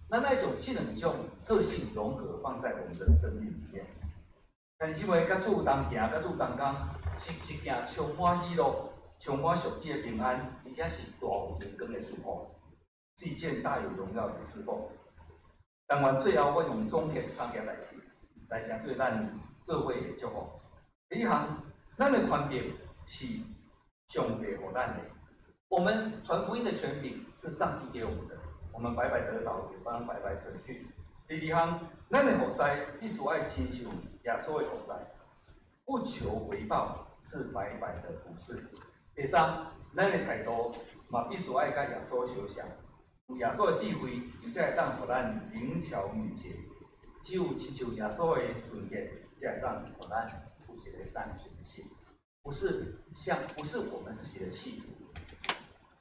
咱愛將這兩種特性融合放在我們的生命裡面。但是因為佮主同行、佮主同工，是一件充滿喜樂、充滿屬天的平安，而且是大有榮光的侍奉，是一件大有榮耀的侍奉。但願最後我用總結三件代誌來成做咱做伙的祝福。第一項，咱的權柄是上帝予咱的，我們傳福音的權柄是上帝給我們的，我們白白得著，也當白白捨去。第二項，咱的服侍必須愛親像耶穌的服侍，不求回報，是白白的服侍。第三，咱的態度嘛必須愛佮耶穌相像，有耶穌的智慧，才會當予咱靈巧敏捷；只有親像耶穌的純潔，才會當予咱有一個單純的心，不是像不是我們自己的企圖。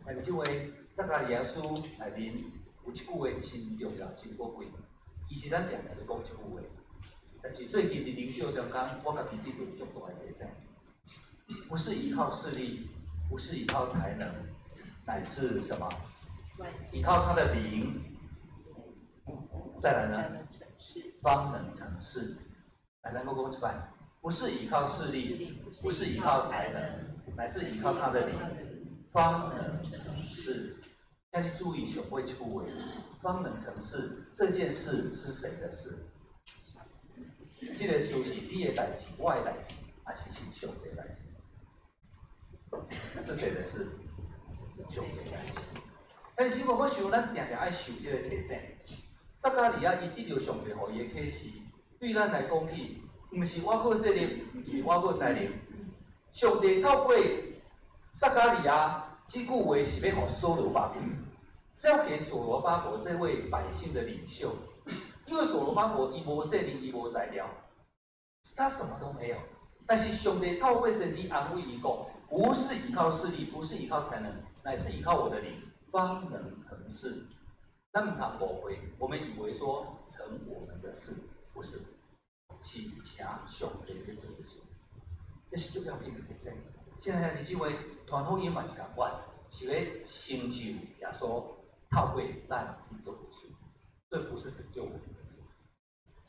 但是這話撒迦利亞書內面有一句話真重要、真寶貴。其實咱定定咧講這句話，但是最近佇靈修中間，我家己得著足大的提醒，不是依靠勢力，不是依靠才能，乃是什麼？依靠他的靈。再來呢？方能成事。來，咱閣講一擺，不是依靠勢力，不是依靠才能，乃是依靠他的靈，方能成事。請你注意上尾這句話，方能成事。這件事是誰的事？這個事是你的代誌，我的代誌，還是是上帝的代誌？是誰的事？上帝的代誌。但是我想，咱定定愛受這個提醒。撒迦利亞伊得著上帝予伊的啟示，對咱來講起，毋是我靠勢力，毋是我靠才能。上帝透過撒迦利亞這句話是欲予所羅巴伯，是要給所羅巴伯這位百姓的領袖，因為所羅巴伯伊無勢力，伊無材料，他什麼都沒有。但是上帝透過先知安慰伊講，不是依靠勢力，不是依靠才能，乃是依靠我的靈，方能成事。咱毋通誤會，我們以為說成我們的事，不是，是請上帝咧做的事。這是足要緊的提醒。親愛的弟兄姊妹，傳福音嘛是仝款，是咧成就耶穌透過咱去做的事，這不是成就我們的事。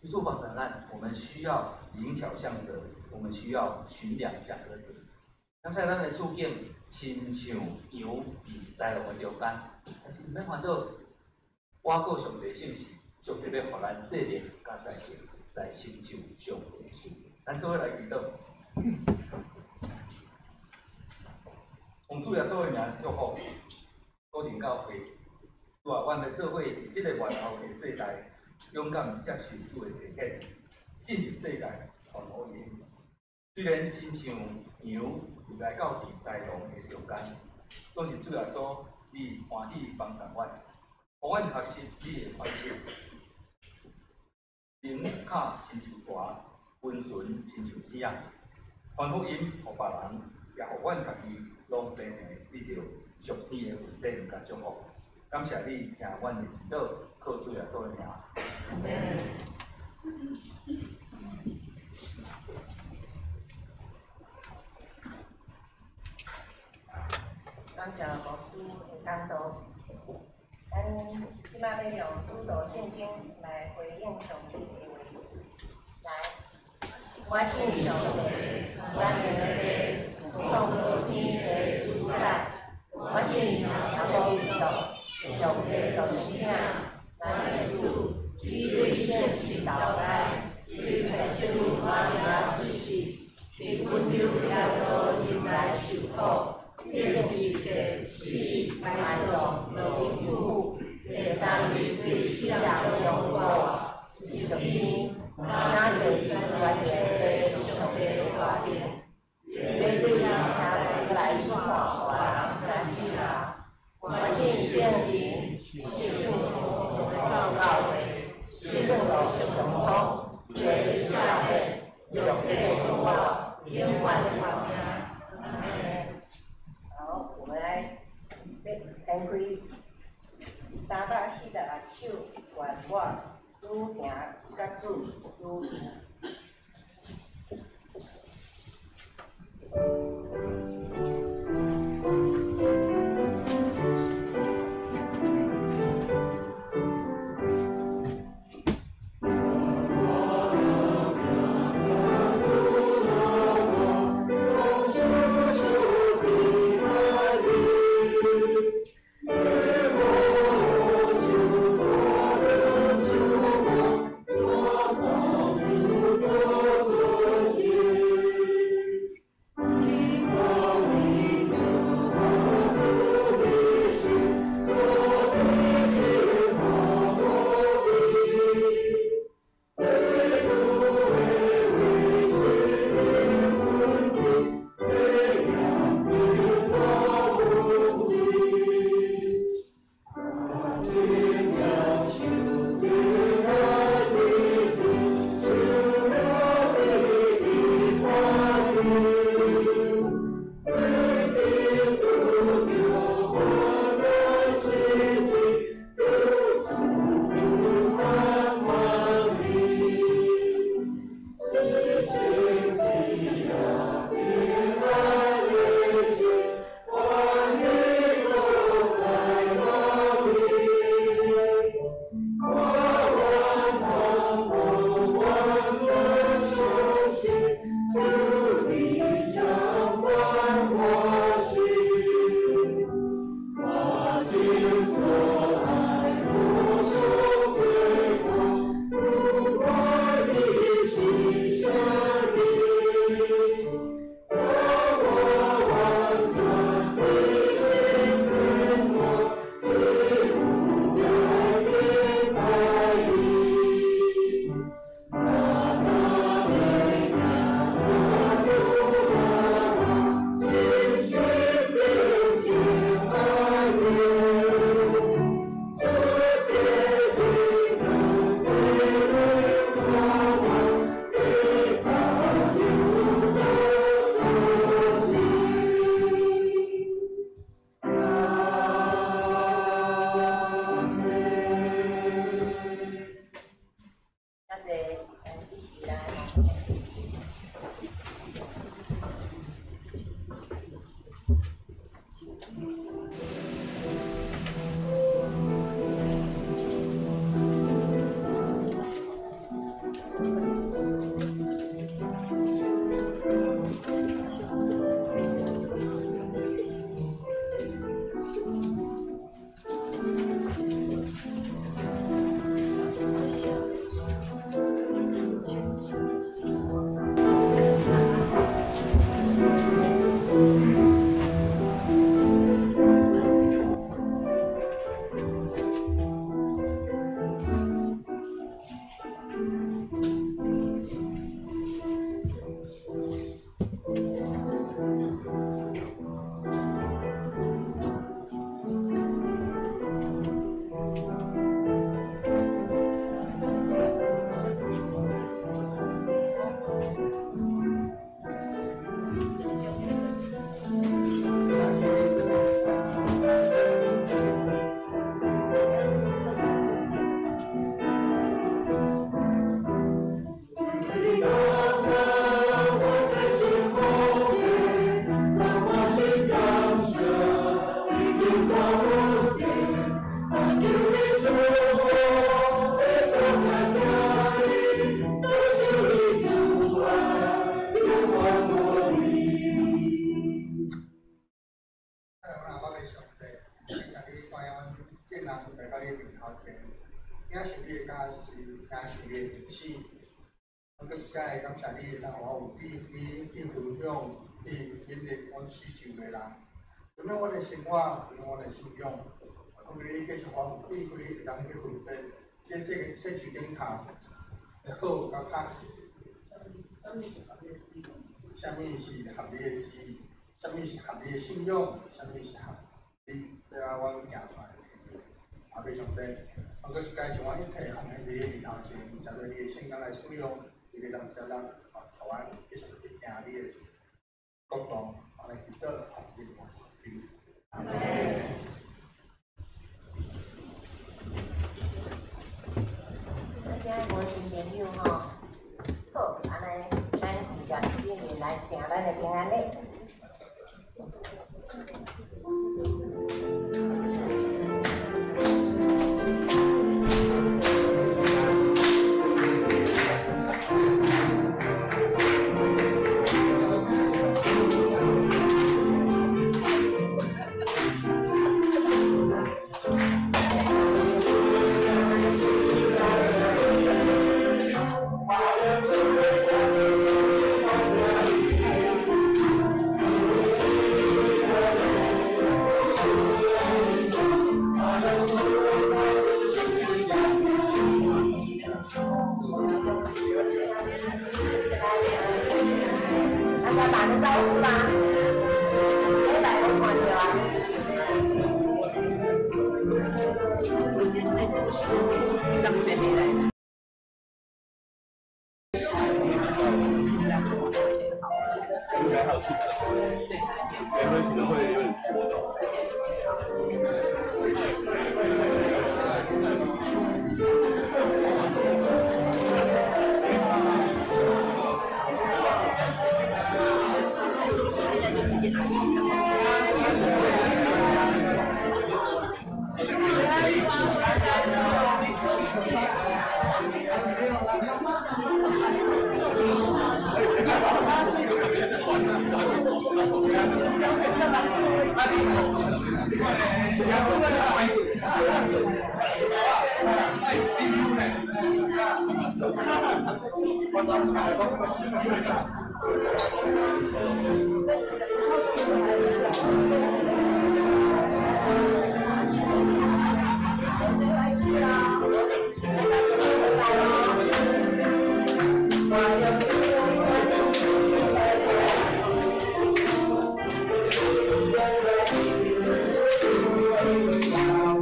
去做訪談，我們需要靈巧像蛇，我們需要馴良像鴿子。剛才咱的處境親像羊佇豺狼的中間，但是毋免煩惱，倚靠上帝信實，上帝欲予咱勢力佮才能來成就上帝的事。咱做伙來祈禱，奉主耶穌的名祝福，高定教會，主啊，阮欲做伙佇這个末後的世代，勇敢接受主的差遣，進入世界傳福音。雖然親像羊入來到佇豺狼的中間，總是主耶穌，你歡喜幫助阮，予阮學習你的款式，靈巧親像蛇，溫順親像雞仔，傳福音予別人，也予阮家己攏平平得著上天的恩典佮祝福。感謝你聽阮的祈禱，靠主耶穌的名。感謝牧師的講道，咱這擺欲用使徒信經來回應上帝的話。來，我信上帝，全能的父，創造天地的主宰。我信耶穌基督，上帝獨生子，咱的主，伊對聖神投胎，對在聖母瑪利亞出世，佇本丟彼拉多入來受苦。釘十字架死埋葬落陰府，第三日對死人復活，升上天，倚坐全能的上帝右邊，欲對遐來審判活人佮死人。我信聖神，聖父教會，聖徒相通，罪赦免，肉體復活，永遠的活命。阿們。好，我們來掀開346首，願我愈行佮主愈近。领受你的教示，领受你的提醒。阮阁一摆感谢你，会当予我有机会去分享，去勉励阮四周的人，分享阮的生活，分享阮的信仰。恳求你继续予我有机会会当去分辨这世世界顶头的好佮歹。啥物是合你的旨意？啥物是合你的信仰？啥物是合你欲爱阮行出来的？阿爸上帝，阮阁一摆将阮一切奉献伫你的面头前，交予你的圣工来使用，你会当接纳，带阮继续去行你的国度，我来祈祷，奉你名求。阿门。今仔无新朋友吼，好，按呢，咱直接进入来行咱的平安礼。大家打个招呼吧，礼拜拢看著啊。应该还有记者，对，可能会有点波动。最后一次啦，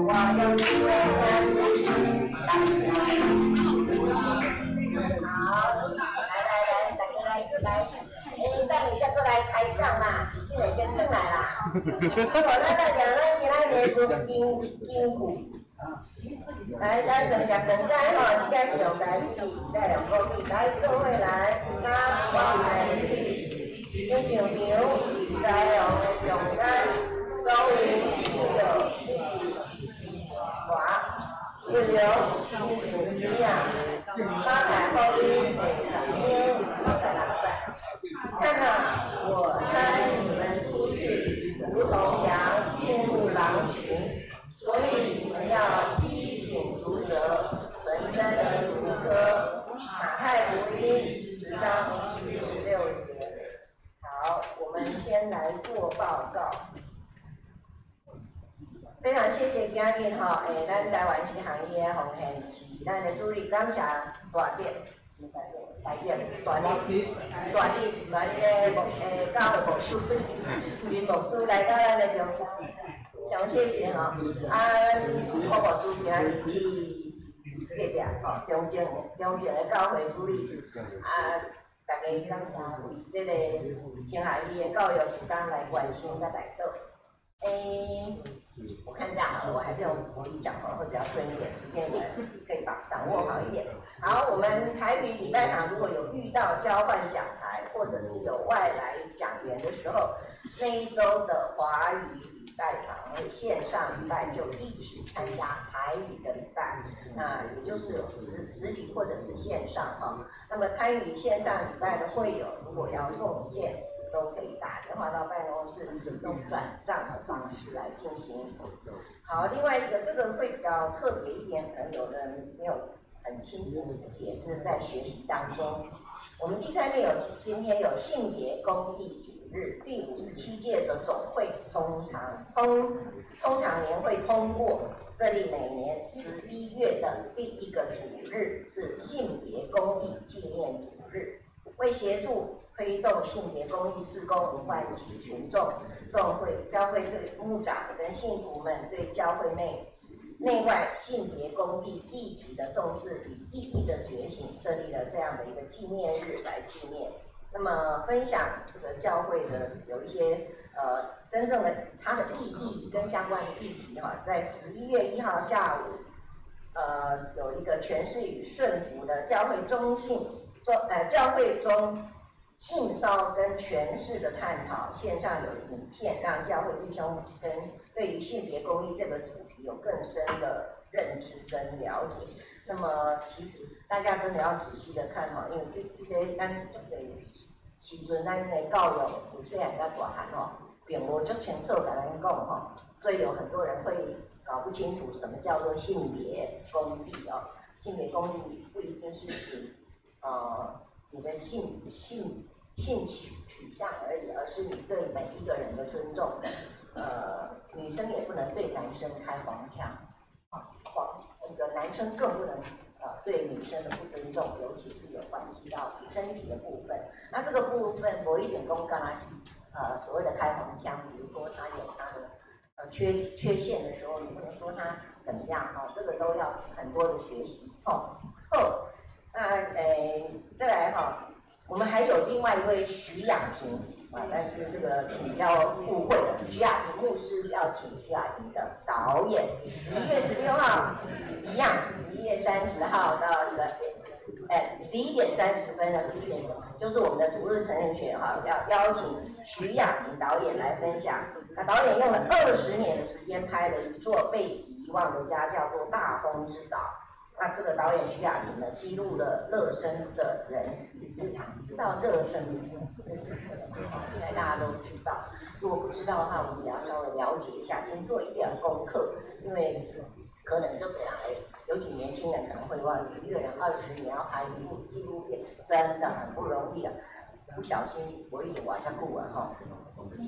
拜好，来来来，大家来来，等一下过来开讲啦，这个先转来啦。好，咱来讲咱今仔日的金金句。来，咱两只公仔吼，这个是用台语，一个用国语，来做伙来，甲我爱你。你上场在用的中间，所以叫做你是我。自由亲像子啊，马太福音第10章26节。看哪，我差你们出去，如同羊进入狼群，所以你们要机警如蛇，纯真如鸽。马太福音10章16节。好，我们先来做报告。非常谢谢今日吼，咱台湾是行业的奉献是咱的主力，感谢大德，大德，大德，大德，大德的牧教会牧师，林牧师来到咱的中心，上谢谢吼。啊，柯牧师今日去隔壁吼，中正中正的教会主理，啊，大家感谢为这个新学院的教育事工来关心佮代祷。我看这样好了，我还是用国语讲话会比较顺一点，时间也可以把掌握好一点。好，我们台语礼拜堂如果有遇到交换讲台，或者是有外来讲员的时候，那一周的华语礼拜堂会线上礼拜就一起参加台语的礼拜，那也就是有实体或者是线上哈。那么参与线上礼拜的会友，如果要奉献，都可以打电话到办公室，用转账的方式来进行。好，好，另外一个这个会比较特别一点，可能有人没有很清楚，自己也是在学习当中。我们第三天有今天有性别公益主日，第57届的总会通常年会通过设立每年11月的第一个主日是性别公益纪念主日，为协助推动性别公益事工，唤起群众。众会教会对牧长跟信徒们对教会内外性别公益议题的重视与意义的觉醒，设立了这样的一个纪念日来纪念。那么分享这个教会的有一些真正的它的意义跟相关的议题哈，在11月1号下午，有一个权势与顺服的教会中性骚跟权势的探讨，线上有影片，让教会弟兄跟对于性别公益这个主题有更深的认知跟了解。那么其实大家真的要仔细的看哈，因为这个咱足濟時陣，咱的教育由細漢到大漢吼，並無足清楚共咱講吼，所以有很多人會搞不清楚什麼叫做性別公義哦。性別公義不一定是指你的性取向而已，而是你對每一個人的尊重。女生也不能對男生開黃腔，啊，那個男生更不能對女生的不尊重，尤其是有關係到身體的部分。那這個部分，無一定講敢若是所謂的開黃腔，比如說他有他的缺陷的時候，你不能說他怎麼樣哈，這個都要很多的學習哦。好，那再來哈。我們還有另外一位徐雅婷啊，但是這個請不要誤會了，徐雅婷牧師要請徐雅婷的導演，11月16號一樣，11月30號到11點30分到11點，就是我們的主日成人學哈，要邀請徐雅婷導演來分享。那導演用了20年的時間拍了一座被遺忘的家，叫做大風之島。那這個導演徐雅婷呢，記錄了樂生的人日常，知道樂生這是應該大家都知道。如果不知道的話，我們也要稍微了解一下，先做一點功課，因為可能就這樣，尤其年輕人可能會忘記，一個人20年要拍一部紀錄片，真的很不容易啊！不小心我一點活遮久啊吼，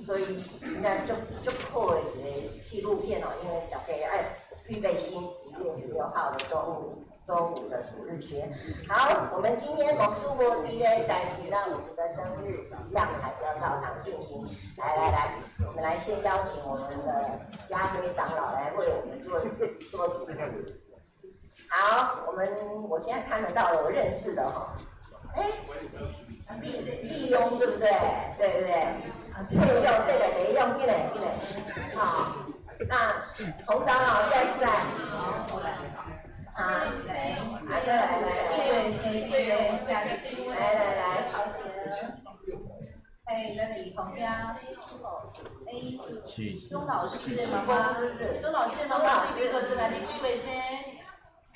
所以應該足足好的一個紀錄片哦，因為大家愛預備心，11月16號的周五的主日學。好，我們今天牧師無佇咧，但是讓我們的生日一樣還是要照常進行。來來來，我們來先邀請我們的家輝長老來為我們做主持。好，我現在看得到了，我認識的哈，哎，利用對不對？對不對？適用，適來，利用進來進來，好。那洪長老再次來，啊，來來來來來來，好姐，哎，咱的李紅呀，哎，鍾老師的媽媽，鍾老師的媽媽是邊個轉來？你幾位先？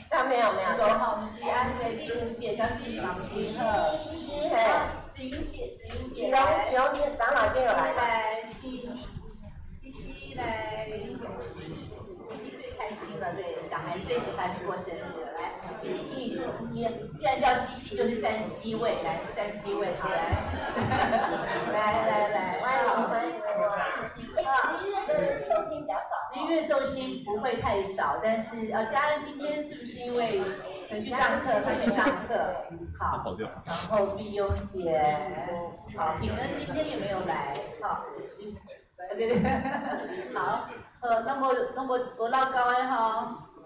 啊，沒有沒有。好，毋是安尼，麗如姐，敢是嘛？毋是，西西嘿，子雲姐，子雲姐，啟龍，啟龍，長老先有來。來，西西來，西西最開心了，對，小孩最喜歡過生日了。來，西西，請你坐，你既然叫西西，就是站 C 位，來站 C 位，好來，來來來，歡迎歡迎。哎，11月的壽星比較少。11月壽星不會太少，但是嘉恩今天是不是因為去上課？他去上課，好。然後碧雍姐，好，平恩今天也沒有來，好。對對，好，那麼無落高的吼，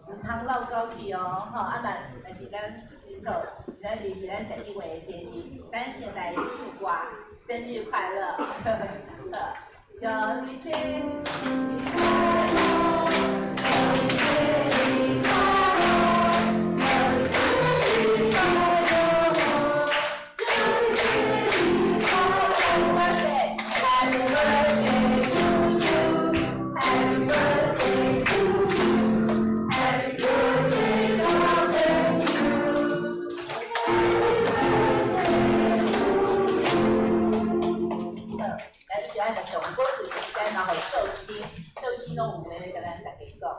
毋通落高去哦，吼，啊，若是咱好，今仔日是咱11月的生日，咱先來唱歌，生日快樂，好，祝你生日快樂，祝你生日快樂，祝你生日快樂，祝你生日快樂，Happy birthday to you，Happy birthday to you，Happy birthday God bless you，Happy birthday to you。来，你就按上宝貴的時間，然後壽星。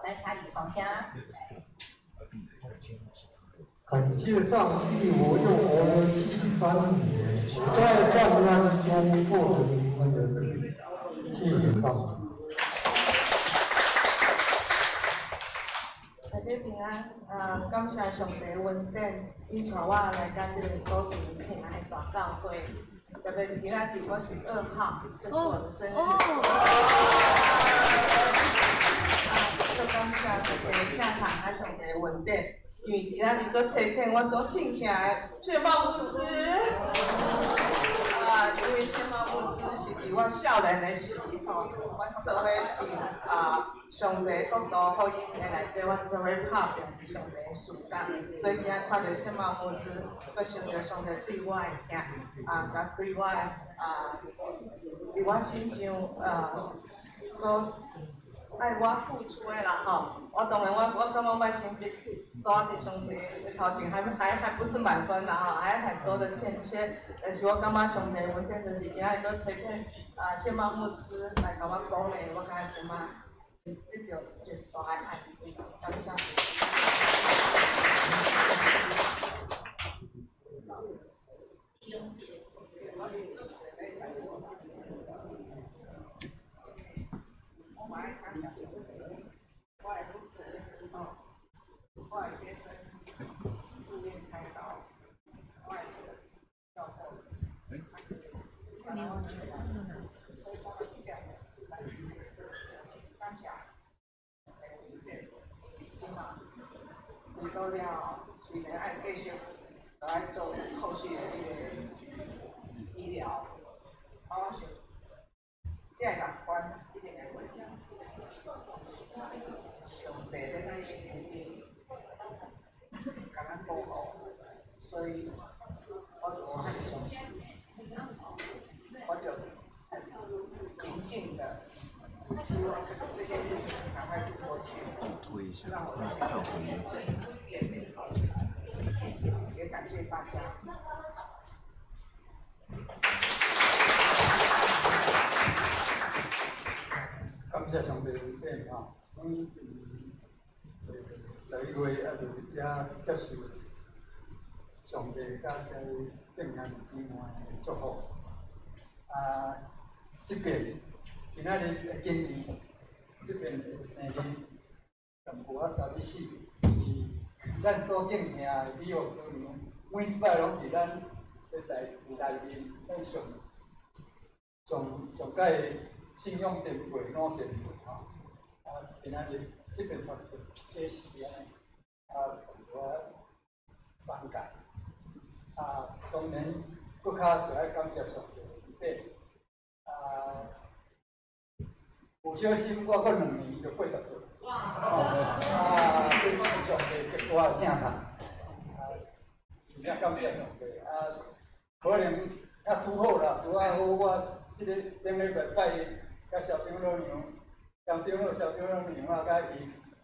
咱請李黃兄。感謝上帝，我又活了73年，我在患難中過著平安的日子。謝謝上帝。大家平安，啊，感謝上帝恩典，伊帶我來到這個土地平安的大教會，特別是今仔日我是2號，這是我的生日。啊，足感謝大家疼惜啊上帝恩典，因為今仔日閣找見我所敬敬的謝茂牧師。啊，因為謝茂牧師是佇我少年的時吼，阮做伙佇啊上帝國度福音的內底，阮做伙拍拼上帝的事工，所以今仔看著謝茂牧師，閣想著上帝對我的疼，啊，佮對我的啊，佇我身上啊所愛我付出的啦吼。我當然我感覺我成績拄佇上帝的頭前還不是滿分啦吼，還很多的欠缺。但是我感覺上帝恩典就是今仔日閣差遣啊謝茂牧師來共我鼓勵，我感覺這馬得著真大的安慰，感謝。我的先生住院開刀，我的照顧。感謝開刀了，雖然愛繼續來做後續的彼個醫療，我想這個難關一定會過。上帝咧咱身邊，共咱保護，所以我就無遐爾相信，我就很平靜的，希望這些日子趕快度過去，讓我的先生變得好起來，也感謝大家。感謝上帝恩典吼，每一年11月啊，就佇遮接受上帝佮這眾兄弟姊妹的祝福。啊，這邊今仔日的今年，這邊的生日，淡薄仔三日四，是咱所敬敬的李老師娘，每一擺攏佇咱的內面，咱上上上屆信仰前輩、老前輩吼。啊，今仔日這邊讀一個寫詩按呢，啊，淡薄仔鬆解。啊，當然，閣較著愛感謝上帝恩典。啊，有小心，我閣2年就80歲。啊，這是上帝極大的疼痛。啊，真正感謝上帝。啊，可能較拄好啦，拄仔好我這个頂禮拜拜一，佮蕭長老娘、蕭長老、蕭長老娘啊，佮伊、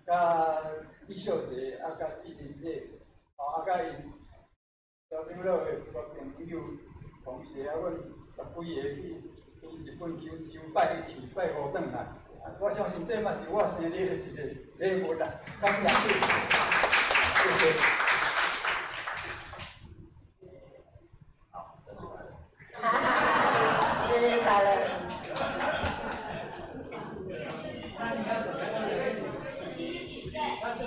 佮李秀姐啊，佮志玲姐，吼啊，佮𪜶蕭長老的一个朋友、同學啊，阮10幾個去日本九州拜去拜五轉來。我相信這嘛是我生日的一個禮物啦，感謝主，謝謝。好，生日快樂！生日快樂！10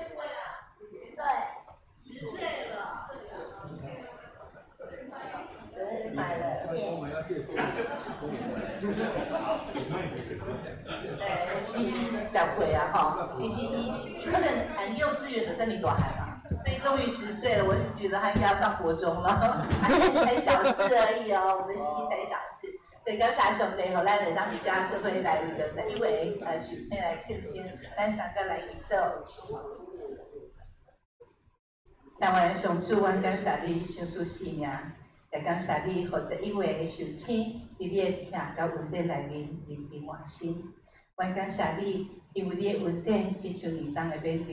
歲了。生日快樂！謝。西西10歲啊，吼，其實伊可能含幼稚園就這麼大漢嘛，所以終於10歲了，我一直覺得他應該要上國中了，才小4而已哦，我們西西才小4，所以感謝上帝，予咱會當佇遮做伙來為著11月壽星來慶生，咱三個來祈禱。台灣上主，阮感謝你賞賜生命，也感謝你，予11月的壽星佇你的疼佮恩典內面認真換新。阮感謝你，因為你的恩典親像二冬的冕旒，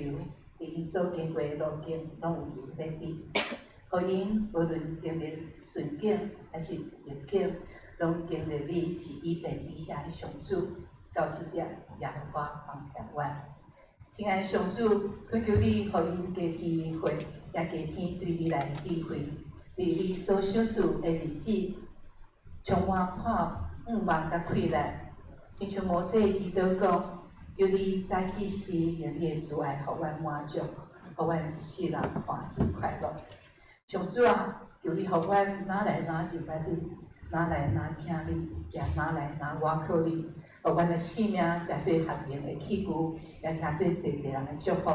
佇𪜶所經過的路徑，攏有油咧滴。予𪜶無論經歷順境還是逆境，攏經歷你是以便以謝的上主。到這粒耶和華幫助阮。親愛的上主，懇求你，予𪜶加添血，也加添對你來的智慧。佇你所賞賜的日子，充滿盼望佮氣力，親像摩西祈禱講，求你早起時用你的慈愛予阮滿足，予阮一世人歡喜快樂。上主啊，求你予阮愈來愈認捌你，愈來愈聽你，也愈來愈倚靠你，予阮的性命成做合用的器具，也成做濟濟人的祝福。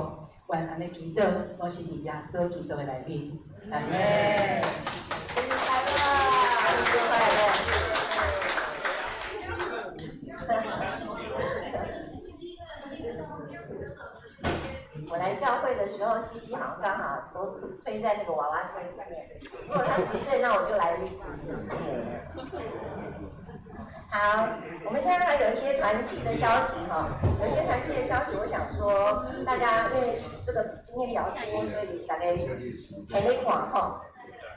阮按呢祈禱，攏是佇耶穌基督的內面。阿們。生日快樂！生日快樂！我來教會的時候，西西好像剛好都推在那個娃娃車裡面。如果他10歲，那我就來4年。好，我們現在還有一些團契的消息哈，有一些團契的消息，我想說大家因為這個今天比較多，所以大家先來看哈。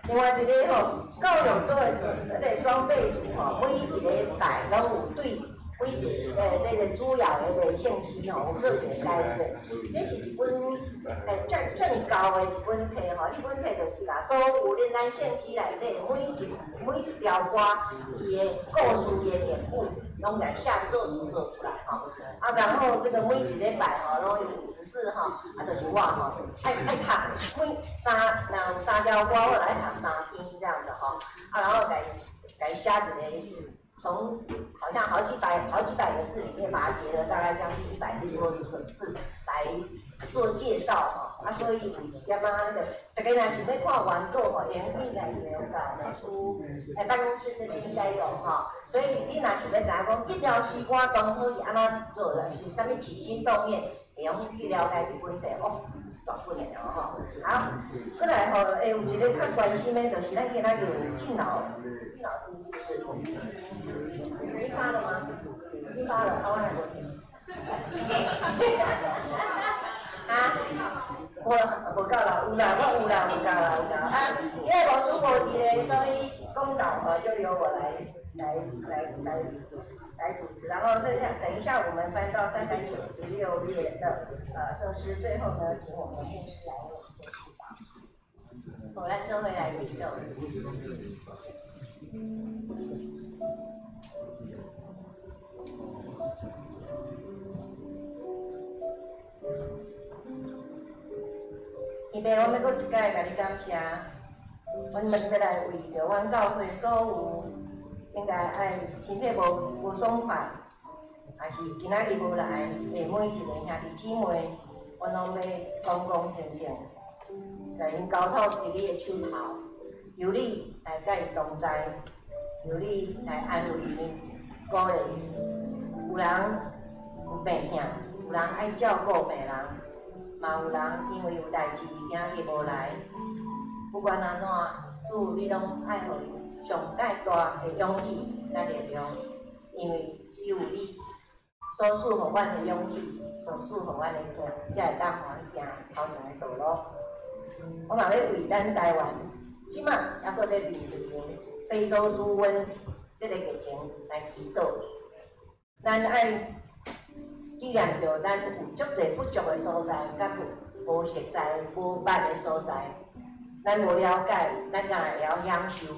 另外一個吼，教育組的這個裝備組吼，每一禮拜攏有對每一個那個主要的個信息吼，有做一個解說。這是一本正高的一本冊吼，這本冊就是把所有恁咱聖詩內底每一條歌伊的故事、伊的典故，攏來下做做出來吼。啊，然後這個每一禮拜吼，攏有指示吼，啊，就是我吼，愛讀每三，若有三條歌，我來讀3篇這樣子吼。啊，然後來寫一個，從好像好幾百個字裡面，把它截了大概將近100多個字來做介紹吼。啊，所以有一點仔那個，大家若想欲看原稿吼，應該有教書，辦公室這邊應該有哈。所以你若想欲知影講，這條詩歌當初是按怎做的，是啥物起心動念，會用去了解這本冊哦，大本的哦吼。好，過來吼，有一個較關心的，就是咱今仔日有敬老金，是不是？已經發了嗎？已經發了，啊，我來無聽。啊，我無夠啦，有啦，我有啦，有夠啦，有夠啊！因為老師無佇咧，所以講道吼就由我來主持。然後剩下等一下，我們翻到396頁的聖詩，最後呢，請我們的牧師來為我們做祈禱。好，咱做伙來祈禱。天父，我欲閣一擺共你感謝，阮們欲來為著阮教會所有應該愛身體無爽快，也是今仔日無來的每一個兄弟姊妹，阮攏欲恭恭敬敬，共𪜶交託佇你的手頭，求你來佮伊同在，求你來安慰𪜶，鼓勵𪜶。有人有病痛，有人愛照顧病人。嘛有人因為有代誌，今日無來。不管按怎，主你攏愛予𪜶上蓋大的勇氣佮力量，因為只有你所賜予阮的勇氣，所賜予阮的痛，才會當予阮行頭前的道路。我嘛欲為咱台灣這馬猶閣咧面對的非洲豬瘟這個疫情來祈禱。咱愛紀念著咱有足濟不足的所在，佮無熟似、無捌的所在，咱無了解，咱敢會曉享受。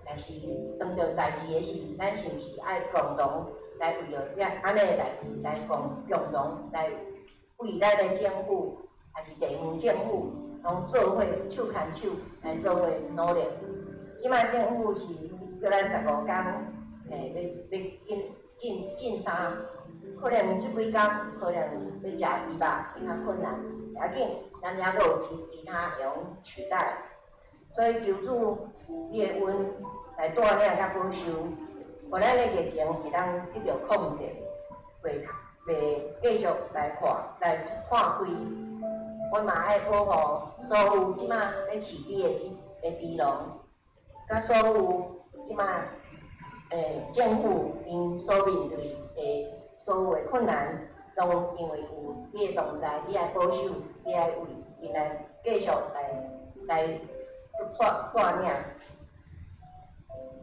但是當著代誌的時，咱是毋是愛共同來為著這按呢的代誌來共同來為咱的政府，還是地方政府，攏做伙手牽手來做伙努力。這擺政府是叫咱15天，欲禁啥？可能這幾工可能欲食豬肉比較困難，袂要緊，咱猶閣有其他會用取代。所以求主你的恩來帶領佮保守，予咱的疫情會當得到控制，袂繼續來破開。我嘛愛保護所有這馬咧飼豬的豬農，佮所有這馬政府𪜶所面對的所有的困難，攏因為有你的同在，你來保守，你來為𪜶來繼續來帶領。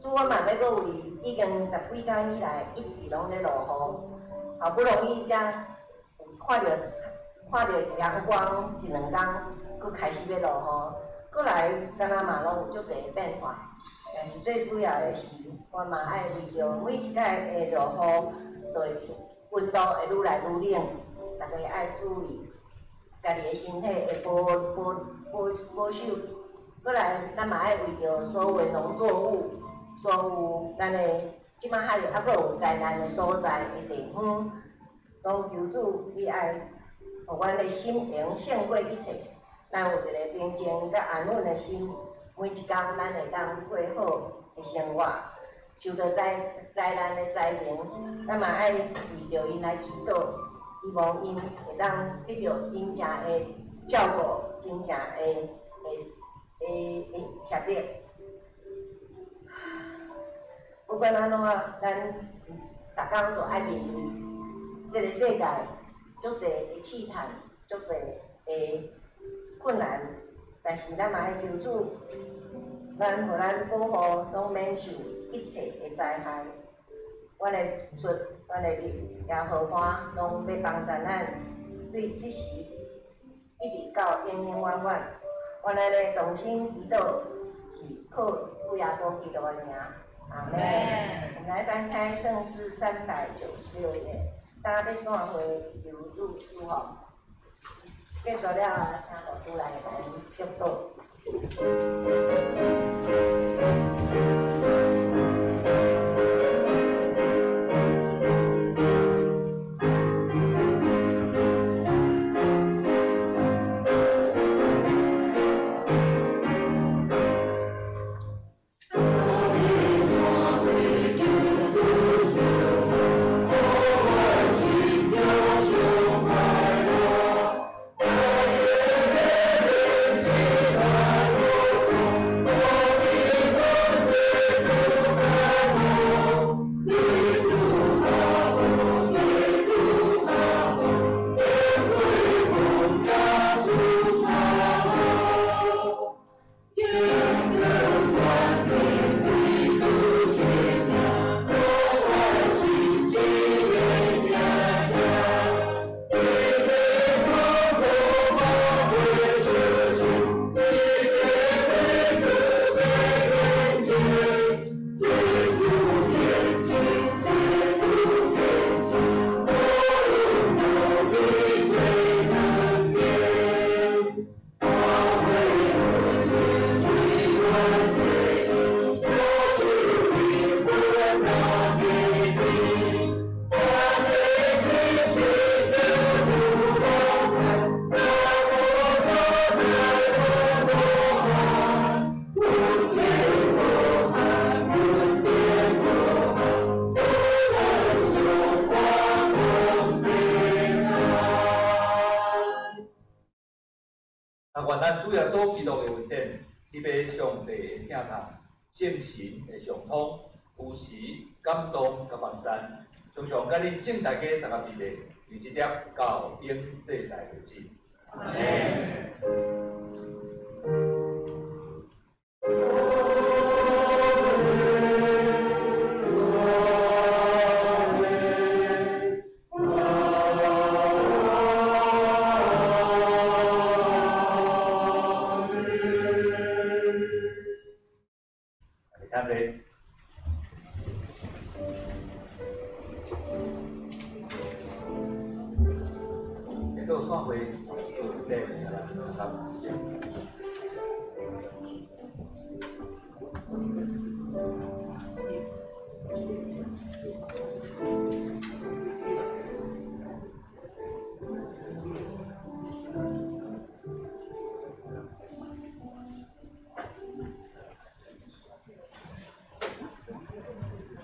主，我嘛欲閣為已經10幾工以來一直攏咧落雨，好不容易才看著陽光一兩工，閣開始欲落雨，閣來敢若嘛攏有足濟變化。但是最主要的是，我嘛愛為著每一擺的落雨，就會溫度會愈來愈冷，大家愛注意家己的身體會保守。閣來，咱嘛愛為著所有的農作物，所有咱的這擺還閣有災難的所在的地方，攏求主你愛，予阮的心靈勝過一切，咱有一個平靜佮安穩的心，每一工咱會當過好的生活。受著災難的災民，咱嘛愛為著𪜶來祈禱，希望𪜶會當得著真正的照顧，真正的協力。不管按怎，咱逐工都愛面對這個世界足濟的試探，足濟的困難，但是咱嘛愛求主，咱予咱保護，攏免受一切的災害。阮的出，阮的入，耶和華攏欲幫助咱，對這時一直到永永遠遠。阮來咧同心祈禱，是靠主耶穌基督的名，阿們。我們來翻開聖詩396頁，大家欲散會，求主祝福。結束了後，請牧師來共阮祝禱。愿咱主耶穌基督的恩典，彼個上帝的疼痛，聖神的相通，有時感動佮幫贊，常常佮恁眾大家相佮伫咧，由這粒到永世代為止。阿們。